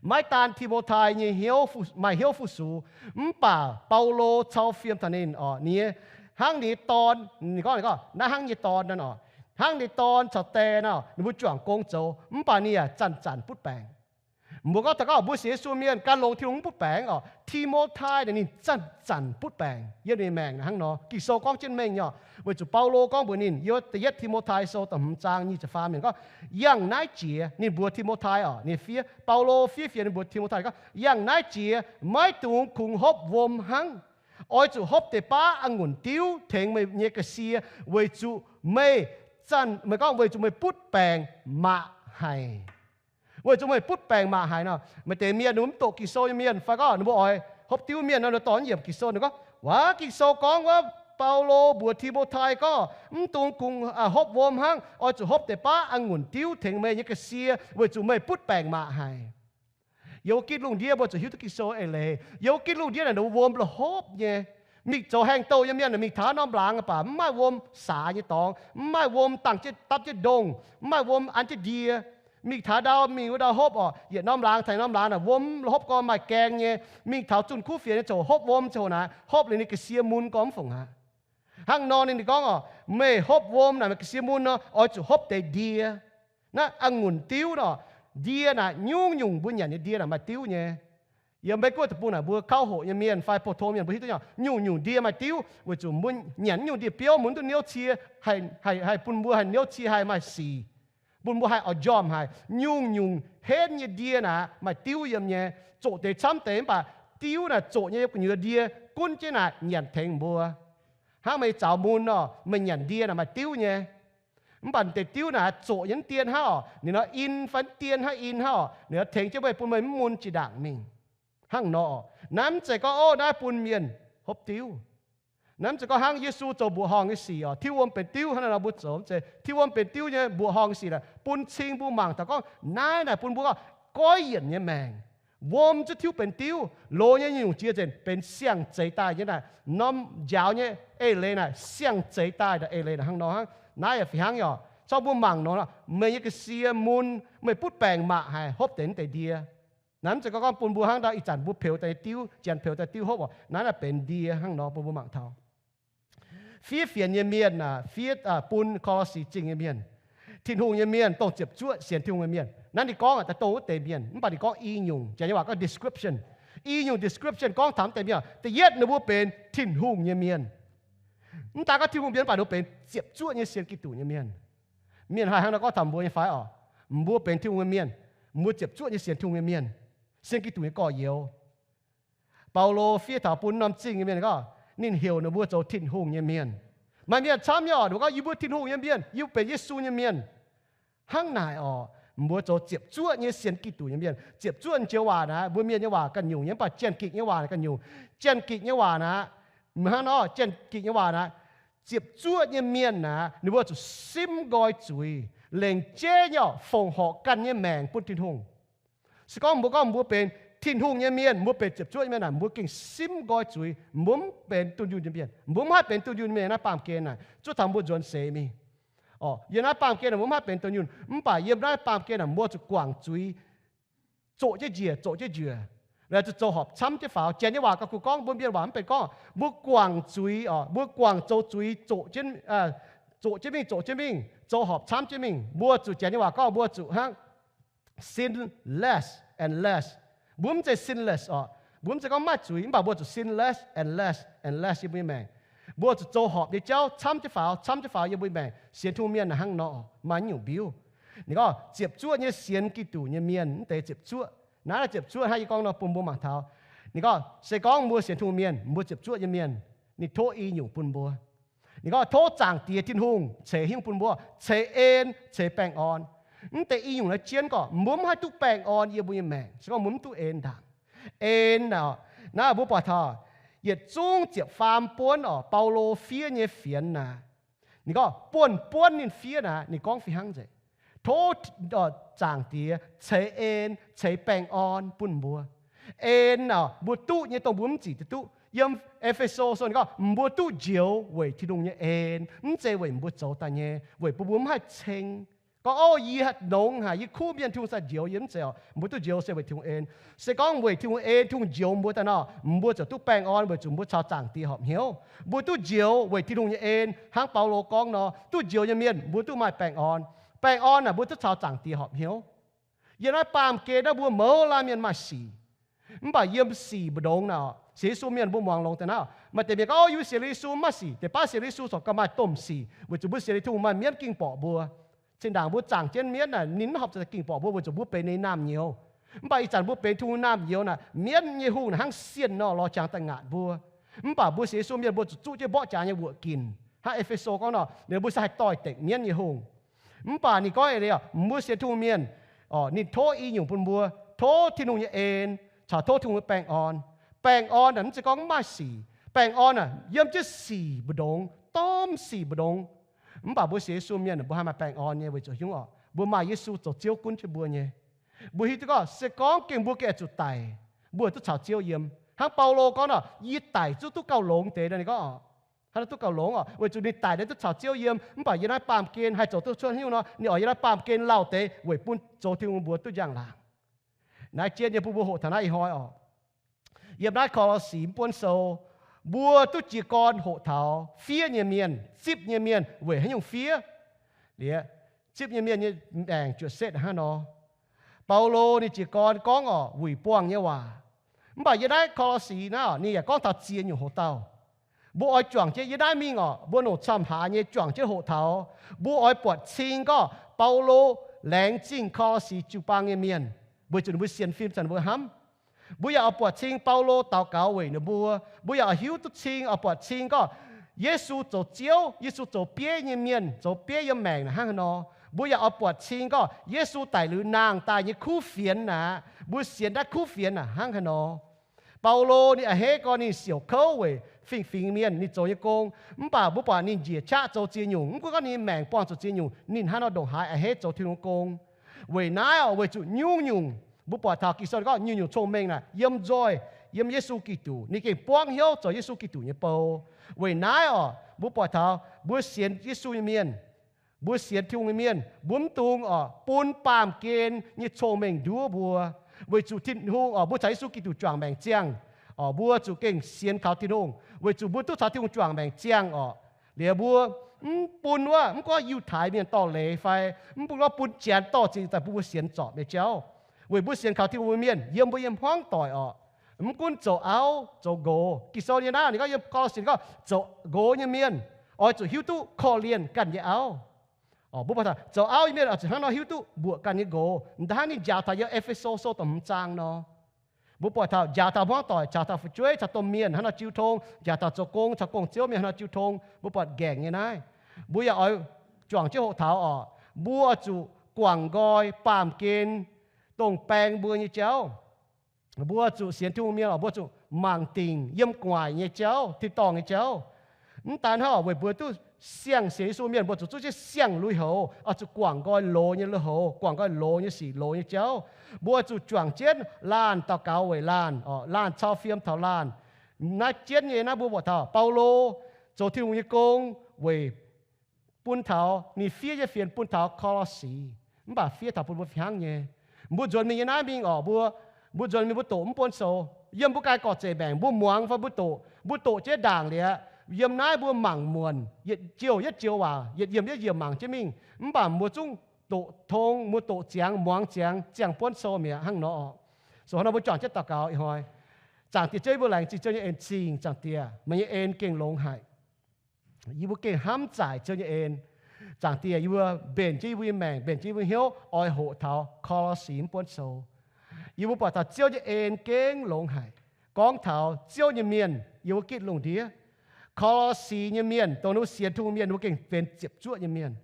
Maiv daan Ti^mo^tai nyei hnyouv fu-, maaih hnyouv fu-sux, mv baac Baulo cau fiem taux ninh oc, ninh nyei, hnangv ninh nyei dorn. Ninh gorngv, ninh gorngv, naaiv hnangv nyei dorn nor oc, hnangv ninh dorn caux die nor, ninh mbuo juangc gong zoux, mv baac ninh yaac zanc-zanc butv baengc. Mbuo gorngv taux gorngv mbuo sienx Yesu mienh gan longx Tin-Hungh mv butv baengc oc. Ti^mo^tai naaic ninh zanc-zanc butv baengc yiem ninh maengc hnangv nor. Ging-Sou gorngv jienv mengh nyei oc. Weic zuqc Baulo gorngv mbuox ninh, yiem da'yietv Ti^mo^tai Sou da'hmz zaang nyic ziepc faam mienh gorngv, yangh naaiv jiex, ninh mbuox Ti^mo^tai oc, ninh fiev, Baulo fiev fienx ninh mbuox Ti^mo^tai gorngv, yangh naaiv jiex maiv dungx kungx hopv wuom hnangv. Oix zuqc hopv deix baav a'ngunc diuv tengx meih nyei ga'sie, weic zuqc meih zanc, meih gorngv weic zuqc meih butv baengc maqc haic. Weic zuqc meih butv baengc maqc haic nor. Maaih deix mienh ninh mbuo mv doqc Ging-Sou nyei mienh fai gorngv ninh mbuo oix hopv diuv mienh nor, ninh dorh yiemc Ging-Sou, ninh gorngv, waac, Ging-Sou gorngv wuov, Baulo mbuox Ti^mo^tai gorngv, mv dungx kungx hopv wuom hnangv. Oix zuqc hopv deix baav a'ngunc diuv tengx meih nyei ga'sie, weic zuqc meih butv baengc maqc haic. Yiem wuov gitv lungh ndiev mbuo zuqc hiuv duqv Ging-Sou eix leiz. Yiem wuov gitv lungh ndiev naaic ninh mbuo wuom la'hopv nyei. Mingh zoux haengh douh nyei mienh mingh taux norm laangz baac mv maaih wuom saax nyei dorngx, mv maaih wuom dangh jienv dapv jienv ndongh, mv maaih wuom an jienv ndie. Mingh taux ndau mingh wuov ndau hopv oc, yietc norm laangz taux norm laangz naaic wuom la'hopv gorn maaih gaeng nyei. Mingh taux zunh kuv fienx nyei ziouc hopv wuom ziouc naaic hopv liuz ninh ga'sie mun gorn mv fungc aqv. Hnangv nor ninh gorngv oc, meih hopv wuom naaic meih ga'sie mun nor, oix zuqc hopv deix ndie. Naaiv a'ngunc diuv nor, ndie naaic nyungc-nyungc mbuo nyanc nyei ndie naaic maaih diuv nyei. Yiem Meiv Guoqv deic-bung naaic mbuo kauv hoqc nyei mienh fai pou-tong mienh mbuo hiuv duqv nyei, nyungc-nyungc ndie maaih diuv, weic zuqc mbuo nyanc nyungc ndie biouv mbuo mv duqv niouv cie, haih, haih, haih bun mbuo haih niouv cie haih maaih sic, bun mbuo haih oix njormh haic. Nyungc-nyungc henv nyei ndie naaic maaih diuv yiem nyei, zoqc deix camv deix mv baac diuv naaic zoqc nyei yiem gu'nyuoz ndie gunv jienv naaic nyanc tengx mbuo. Hnangv meih zaux mun nor, meih nyanc ndie naaic maaih diuv nyei. Mv baac deix diuv naaic zoqc nyei mv dien hnangv oc, ninh nor in fai mv dien hnangv in hnangv oc, ninh nor tengx jienv meih bun meih mv mun jiex ndaangc mingh. Hnangv nor, naaiv mv zeiz gorngv, ov, naaiv bun mienh hopv diuv. Naaiv mv zeiz gorngv hnangv Yesu zoux mbuoqc horngh nyei sic oc, tiuv wuom benx diuv hnangv naaiv nor mbuo zoux mv zeiz. Tiuv wuom benx diuv nyei mbuoqc horngh nyei sic naaic bun cing mbuo mangc taux gorngv naaiv naaic bun mbuo gorngv goiv yienc nyei maengc. Wuom zuqc tiuv benx diuv, loz nyei nyungc jiex nzengc benx siang-zeix daaih nyei naaic. Norm njaaux nyei eix leiz naaic siang-zeix daaih eix leiz naaic hnangv nor hnangv. Naaiv yaac fih hnangv oc, corc mbuo mangc nor, meih nyei ga'sie mun, meih butv baengc maqc haic hopv deix mv deix ndie. Naaiv mv zeiz gorngv bun mbuo hnangv ndau ih zanc mbuo peux daaih diuv, janx peux daaih diuv hopv oc. Naaiv naaic benx ndie hnangv nor bun mbuo mangc taux. Fiev fienx nyei mienh aah, fiev, bun Ko^lo^si Zingh nyei mienh, Tin-Hungh nyei mienh, dongh ziepc zuoqv sienx Tin-Hungh nyei mienh. Naaiv ninh gorngv daaih dongh wuov deix mienh, mv baac ninh gorngv i nyungc, Janx nyei waac gorngv description. I nyungc description gorngv taux mv deix mienh. Da'yietv ninh mbuo benx Tin-Hungh nyei mienh. Mv daan gorngv Tin-Hungh mienh, mv baac ninh mbuo benx ziepc zuoqv nyei sienx Giduc nyei mienh. Mienh haih hnangv nor gorngv taux mbuo nyei fai oc? Mbuo benx Tin-Hungh nyei mienh. Mbuo ziepc zuoqv nyei sienx Tin-Hungh nyei mienh, sienx Giduc nyei gorx-youz. Baulo fiev taux bun norm zingh nyei mienh gorngv, ninh heuc ninh mbuo zoux Tin-Hungh nyei mienh. Maaih mienh camv nyei oc, ninh mbuo gorngv, yie mbuo Tin-Hungh nyei mienh, yie mbuo benx Yesu nyei mienh. Hnangv naaic oc, mbuo zoux ziepc zuoqv nyei sienx Giduc nyei mienh. Ziepc zuoqv joux waac naaic, mbuo mienh nyei waac ganh nyungc nyei, mv baac Janx-Gikc nyei waac ganh nyungc. Janx-Gikc nyei waac naaic, hnangv nor, Janx-Gikc nyei waac naaic, ziepc zuoqv nyei mienh naaic, ninh mbuo zuqc simv nqoi zuiz, lengc jeiv nyei oc, fongc horc ganh nyei maengc bun Tin-Hungh. Se gorngv mbuo gorngv mbuo benx Tin-Hungh nyei mienh, mbuo benx ziepc zuoqv nyei mienh naaic, mbuo gengh simv nqoi zuiz, mbuo mv benx dunh yunh nyei mienh. Mbuo mv haih benx dunh yunh mienh naaiv baamh gen naaic, zuov taux mbuo nzuonx seix mingh. Oc, yiem naaiv baamh gen naaic mbuo mv haih benx dunh yunh, mv baac yiem naaiv baamh gen naaic mbuo zuqc guangc zuiz, zoqc jienv njiec, zoqc jienv njiec, laaic zuqc zoux horpc camv jienv faaux. Janx nyei waac gauh kungx gorngv, mbuo mienh waac mv benx gorngv, mbuo guangc zuiz oc, mbuo guangc zoux zuiz, zoqc jienv, zoqc jienv mingh, zoqc jienv mingh, zoux horpc camv jienv mingh. Mbuo zuqc, Janx nyei waac gorngv mbuo zuqc hnangv sin less and less. Mbuo mv zeiz sinless oc. Mbuo mv zeiz gorngv mv maaih zuiz, mv baac mbuo zuqc sin less and less and less yiem mbuo nyei maengc. Mbuo zuqc zoux horpc nyei jauv camv jienv faaux, camv jienv faaux yiem mbuo nyei maengc. Sienx Tin-Hungh mienh naaic hnangv nor, maaih nyungc mbiuv. Ninh gorngv ziepc zuoqv nyei sienx Giduc nyei mienh, mv deix ziepc zuoqv. Naaiv ziepc zuoqv hnangv yie gorngv nor bun mbuo mangc taux. Ninh gorngv se gorngv mbuo sienx Tin-Hungh mienh, mbuo ziepc zuoqv nyei mienh, ninh tov i nyungc bun mbuo. Ninh gorngv tov Zaangc Diex Tin-Hungh ceix hingv bun mbuo, ceix en, ceix baengh orn. Mv deix i nyungc naaiv jienv gorngv mbuo mv haih duqv baengh orn yiem mbuo nyei maengc, se gorngv mbuo mv duqv en ndaangc. En naaic, naaiv mbuo buatc taux yietc zungv ziepc faam buonv oc, Baulo fiev nyei fienx naaic, ninh gorngv buonv-buonv ninh fiev naaic, ninh gorngv fih hnangv nzengc. Tov Zaangc Diex ceix en, ceix baengh orn bun mbuo. En naaic, mbuo duqv nyei dongh mbuo mv zic duqv. Yiem E^fe^so sou ninh gorngv, mbuo duqv njoux weic Tin-Hungh nyei en, mv zeiz weic mbuo zoux daaih nyei, weic bun mbuo mv haih ceng. Gorngv, ov, yie haih nongx haic, yie kuv mienh, Tin-Hungh za'gengh njoux yie, mv zeiz oc. Mbuo duqv njoux se weic Tin-Hungh en. Se gorngv weic Tin-Hungh en, Tin-Hungh njoux mbuo daaih nor, mbuo ziouc duqv baengh orn weic zuqc mbuo caux Zaangc Diex horpc hnyouv. Mbuo duqv njoux weic Tin-Hungh nyei en, hnangv Baulo gorngv nor, duqv njoux nyei mienh mbuo duqv maaih baengh orn. Baengh orn naaic mbuo duqv caux Zaangc Diex horpc hnyouv. Yiem naaiv baamh gen naaiv mbuo mouz laanh mienh maaih sic. Mv baac yiem sic mbu'ndongx naaic, sienx Yesu mienh mbuo muangx longx deix naaiv. Maaih deix mienh gorngv, ov, yie sienx Yesu mv maaih sic. Deix baav sienx Yesu corc gauh maaih domh sic, weic zuqc mbuo sienx Tin-Hungh maaih mienv ging borqc mbuo. Cin-ndaangc mbuo zaangc jienv mienv naaic, ninh mv horpc zuqc ging borqc mbuo weic zuqc mbuo benx ninh naamh nyouz. Mv baac ih zanc mbuo benx Tin-Hungh naamh nyouz naaic, mienv nyei hungh naaic hnangv sienh nor lorz jangx daaih ngaatc mbuo. Mv baac mbuo sienx Yesu mienh mbuo zuqc zuqv jienv mborqv jaax nyei wuoqc ginc. Hnangv E^fe^so gorngv nor, ninh mbuo se haih doix-dekc mienv nyei hungh. Mv baac ninh gorngv eix leiz, mbuo sienx Tin-Hungh mienh, ninh tov i nyungc bun mbuo, tov Tin-Hungh nyei en, caux tov Tin-Hungh nyei baengh orn. Baengh orn naaic mv zeiz gorngv mv maaih sic. Baengh orn naaic yiem jienv sic mbu'ndongx, domh sic mbu'ndongx. Mv baac mbuo sienx Yesu mienh mbuo haih maaih baengh orn nyei weic zuqc nyungc orqc, mbuo maaih Yesu zoux Ziouv gunv jienv mbuo nyei. Mbuo hiuv duqv gorngv se gorngv gengh mbuo gengh oix zuqc daic, mbuo duqv caux Ziouv yiem. Hnangv Baulo gorngv nor, yie daic zuqc duqv gauh longx deix nor, ninh gorngv, hnangv naaiv duqv gauh longx oc, weic zuqc ninh daic naaiv duqv caux Ziouv yiem. Mv baac yiem naaiv baamh gen haih zoux duqv cuotv haaix nyungc nor, ninh oix yiem naaiv baamh gen lauh deix weic bun zoux Tin-Hungh mbuo duqv njang-laangc. Naaiv jienv nyei bun mbuo hoqc taux naaiv ih hnoi oc. Yiem naaiv Ko^lo^si mv buonv sou, mbuo duqv jiez gorn hoqc taux fiev nyei mienh, zipv nyei mienh weic haaix nyungc fiev. Liuz, zipv nyei mienh nyei maengc juoqc setv hnangv nor. Baulo ninh jiez gorn gorngv oc, wuic buangh nyei waac. Mv baac yiem naaiv Ko^lo^si naaiv oc, ninh yaac gorngv taux ziex nyungc hoc dauh. Mbuo oix juangc jienv yiem naaiv mingh oc, mbuo longc camv-haaix nyei juangc jienv hoqc taux. Mbuo oix buatc cing gorngv Baulo laengz zingh Ko^lo^si jiu-baang nyei mienh, weic zuqc ninh mbuo sienx fim zanc mbuo hnamv. Mbuo yaac oix buatc cing Baulo daux gaux weic ninh mbuo. Mbuo yaac oix hiuv duqv cing, oix buatc cing gorngv Yesu zoux Ziouv, Yesu zoux bieiv nyei mienh, zoux bieiv yiem maengc naaic hnangv haaix nor. Mbuo yaac oix buatc cing gorngv Yesu daic liuz nangh daaih nyei kuv fienx naaic, mbuo sienx naaiv kuv fienx naaic hnangv haaix nor. Baulo ninh a'hneiv gorn ninh siouc kouv weic fingx-fingx mienh ninh zoux nyei gong, mv baac mbuo buatc ninh njiec qaqv zoux ziex nyungc. Mv gunv gorngv ninh maengc buangh zuqc ziex nyungc, ninh hnangv nor ndongc haaix a'hneiv zoux Tin-Hungh gong. Weic naaiv oc, weic zuqc nyungc-nyungc mbuo buatc taux Ging-Sou gorngv nyungc-nyungc cong-mengh naaic yiem nzoih, yiem Yesu Giduc, ninh gengh buangv hnyouv zoux Yesu Giduc nyei bou. Weic naaiv oc, mbuo buatc taux mbuo sienx Yesu nyei mienh, mbuo sienx Tin-Hungh nyei mienh, mbuo mv dungx oc bun baamh gen nyei cong-mengh nduov mbuo. Weic zuqc Tin-Hungh oc, mbuo caux Yesu Giduc juangc maengc ziangh oc, mbuo zuqc gengh sienx kaux Tin-Hungh, weic zuqc mbuo duqv caux Tin-Hungh juangc maengc ziangh oc. Liuz mbuo mv bun wuov, mv gunv Yiutai mienh dorh leiz fai mv bun wuov bun janx dorh zingh daaih bun mbuo sienx zorpc nyei jauv. Weic mbuo sienx kaux Tin-Hungh mienh yiem mbuo nyei hmuangv doic oc, mv gunv zoux auv zoux nqox. Ging-Sou nyei naaiv ninh gorngv yiem Ko^lo^si gorngv zoux nqox nyei mienh oix zuqc hiuv duqv korv-lienh ganh nyei auv. Mbuo buatc taux zoux auv nyei mienh oix zuqc hnangv nor hiuv duqv mbuoqc ganh nyei nqox. M'daaih hnangv ninh njaaux taux yiem E^fe^so sou da'hmz zaang nor, mbuo buatc taux njaaux taux hmuangv doic, njaaux taux fu'jueiv caux domh mienh hnangv nor jiu tong, njaaux taux zoux gong caux gong-ziouv mienh hnangv nor jiu tong. Mbuo buatc nqaengc nyei naaiv. Mbuo yaac oix juangc jienv hoqc taux oc, mbuo oix zuqc guangc nqoi baamh gen dongh baeng mbuo nyei jauv. Mbuo zuqc sienx Tin-Hungh mienh oc, mbuo zuqc mangc dingc yiem gu'nguaaic nyei jauv, tin-dorngh nyei jauv. Mv daan hnangv oc, weic mbuo duqv siang-sienx Yesu mienh, mbuo zuqc zuqv jienv siang-lui-houx, oix zuqc guangc nqoi loz nyei lui-houx, guangc nqoi loz nyei sic, loz nyei jauv. Mbuo zuqc juangc jienv laanh daux gaux weic laanh oc, laanh cau fiem taux laanh. Naaiv jienv nyei naaiv mbuo buatc taux Baulo zoux Tin-Hungh nyei gong weic bun taux ninh fiev nyei fienx bun taux Ko^lo^si, mv baac fiev taux bun mbuo fih hnangv nyei. Mbuo nzuonx mingh nyei naaiv mingh oc, mbuo, mbuo nzuonx mingh mbuo doqc mv buonv sou. Yiem mbuo ganh gorqv-zeic maengc mbuo muangx fai mbuo doqc, mbuo doqc jienv ndaangc liuz, yiem naaiv mbuo mangc muonc, yietc jouh yietc jouh waac, yietc yiemc yietc yiemc mangc jienv mingh. Mv baac mbuo zungv doqc tong, mbuo doqc ziangx, muangx ziangx, ziangh buonv sou mi'aqv hnangv nor oc. So hnangv nor mbuo juangc jienv daux gaux ih hnoi. Zaangc Diex Ziouv, yie mbuo laengz zingh Ziouv nyei en cing, Zaangc Diex, meih nyei en gengh longx haic. Yie mbuo gengh hnamv zaaic Ziouv nyei en. Zaangc Diex, yie mbuo mbenc jienv yie mbuo nyei maengc, mbenc jienv yie mbuo hnyouv oix hoqc taux Ko^lo^si mv buonv sou. Yie mbuo buatc taux Ziouv nyei en gengh longx haic. Gorngv taux Ziouv nyei mienh, yie mbuo gitv lungh ndiev. Ko^lo^si nyei mienh, dongh ninh mbuo sienx Tin-Hungh mienh, ninh mbuo gengh benx ziepc zuoqv nyei mienh.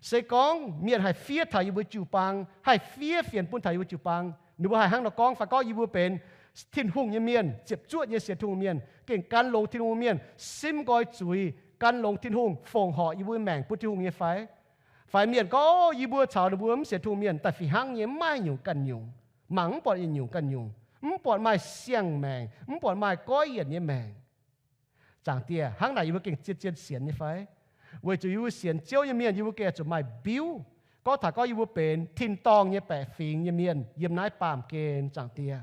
Se gorngv mienh haih fiev taux yie mbuo jiu-baang, haih fiev fienx bun taux yie mbuo jiu-baang, ninh mbuo haih hnangv nor gorngv fai gorngv yie mbuo benx Tin-Hungh nyei mienh, ziepc zuoqv nyei sienx Tin-Hungh mienh, gengh gan longx Tin-Hungh mienh, simv nqoi zuiz, gan longx Tin-Hungh, fongc horc yie mbuo maengc bun Tin-Hungh nyei fai? Fai mienh gorngv, o, yie mbuo caux ninh mbuo mv sienx Tin-Hungh mienh daaih fih hnangv nyei, mv maaih nyungc ganh nyungc, mangc mv buatc yietc nyungc ganh nyungc. mv buatc maaih siang-maengc, mv buatc maaih goiv yienc nyei maengc. Zaangc Diex, hnangv naaic yie mbuo gengh zien-zien sienx nyei fai? Weic zuqc yie mbuo sienx Ziouv nyei mienh, yie mbuo gengh zuqc maaih biuv. Gorngv taux gorngv yie mbuo benx tin-dorngh nyei baeqc fingx nyei mienh yiem naaiv baamh gen, Zaangc Diex.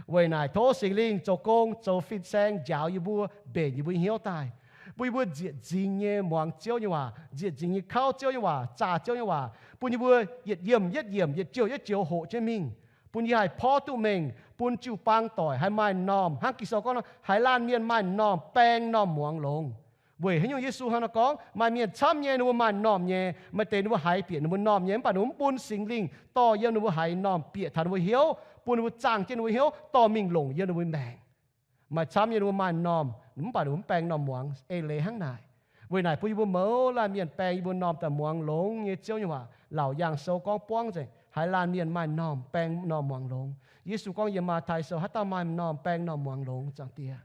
Weic naaic tov Singx Lingh zoux gong zoux fin-saeng njaaux yie mbuo, mbenc yie mbuo hnyouv daaih, bun yie mbuo nzieqc nzingx nyei muangx Ziouv nyei waac, nzieqc nzingx nyei kauv Ziouv nyei waac, zaah Ziouv nyei waac, bun yie mbuo yietc yiemc yietc yiemc, yietc joux yietc joux hoqc jienv mingh, bun yie haih porv duqv mengh, bun jiu-baang doic haih maaih m'normh, hnangv Ging-Sou gorngv nor, haiz laanh mienh maaih m'normh baeng m'normh muangx longx. Weic haaix nyungc Yesu hnangv nor gorngv? Maaih mienh camv nyei, ninh mbuo maaih m'normh nyei, maaih deix ninh mbuo haiz bieqc ninh mbuo m'normh nyei, mv baac ninh mbuo mv bun Singx Lingh dorh yiem ninh mbuo haiz m'normh bieqc taux ninh mbuo hnyouv, bun ninh mbuo zaangh jienv ninh mbuo hnyouv, dorh mingh longc yiem ninh mbuo maengc. Maaih camv nyei ninh mbuo maaih m'normh, mv baac ninh mbuo mv baeng m'normh muangx, eix leiz hnangv naaic. Weic naaic bun yie mbuo mouz laanh mienh baeng yie mbuo m'normh daaih muangx longx nyei Ziouv nyei waac. Laauc Yaangh Sou gorngv buangv nzengc, haiz laanh mienh maaih m'normh baeng m'normh muangx longx. Yesu gorngv yiem Matv^tai Sou, haaix dauh maaih m'normh baeng m'normh muangx longx, Zaangc Diex.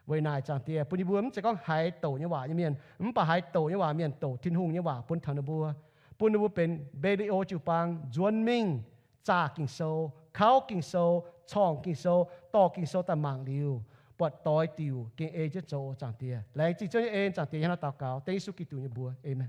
Weic naaic, Zaangc Diex, bun yie mbuo mv zeiz gorngv haiz douc nyei waac nyei mienh, mv baac haiz douc nyei waac mienh douc Tin-Hungh nyei waac bun taux ninh mbuo, bun ninh mbuo benx Mbe^li^o jiu-baang nzuonx mingh zaah Ging-Sou, kauv Ging-Sou, corngh Ging-Sou, dorh Ging-Sou daaih mangc liuz, buatc doix diuc gengh ei jienv zoux, Zaangc Diex. Laengz zingh Ziouv nyei en, Zaangc Diex, yie hnangv naaiv daux gaux dengv Yesu Giduc nyei mbuox. Aamen.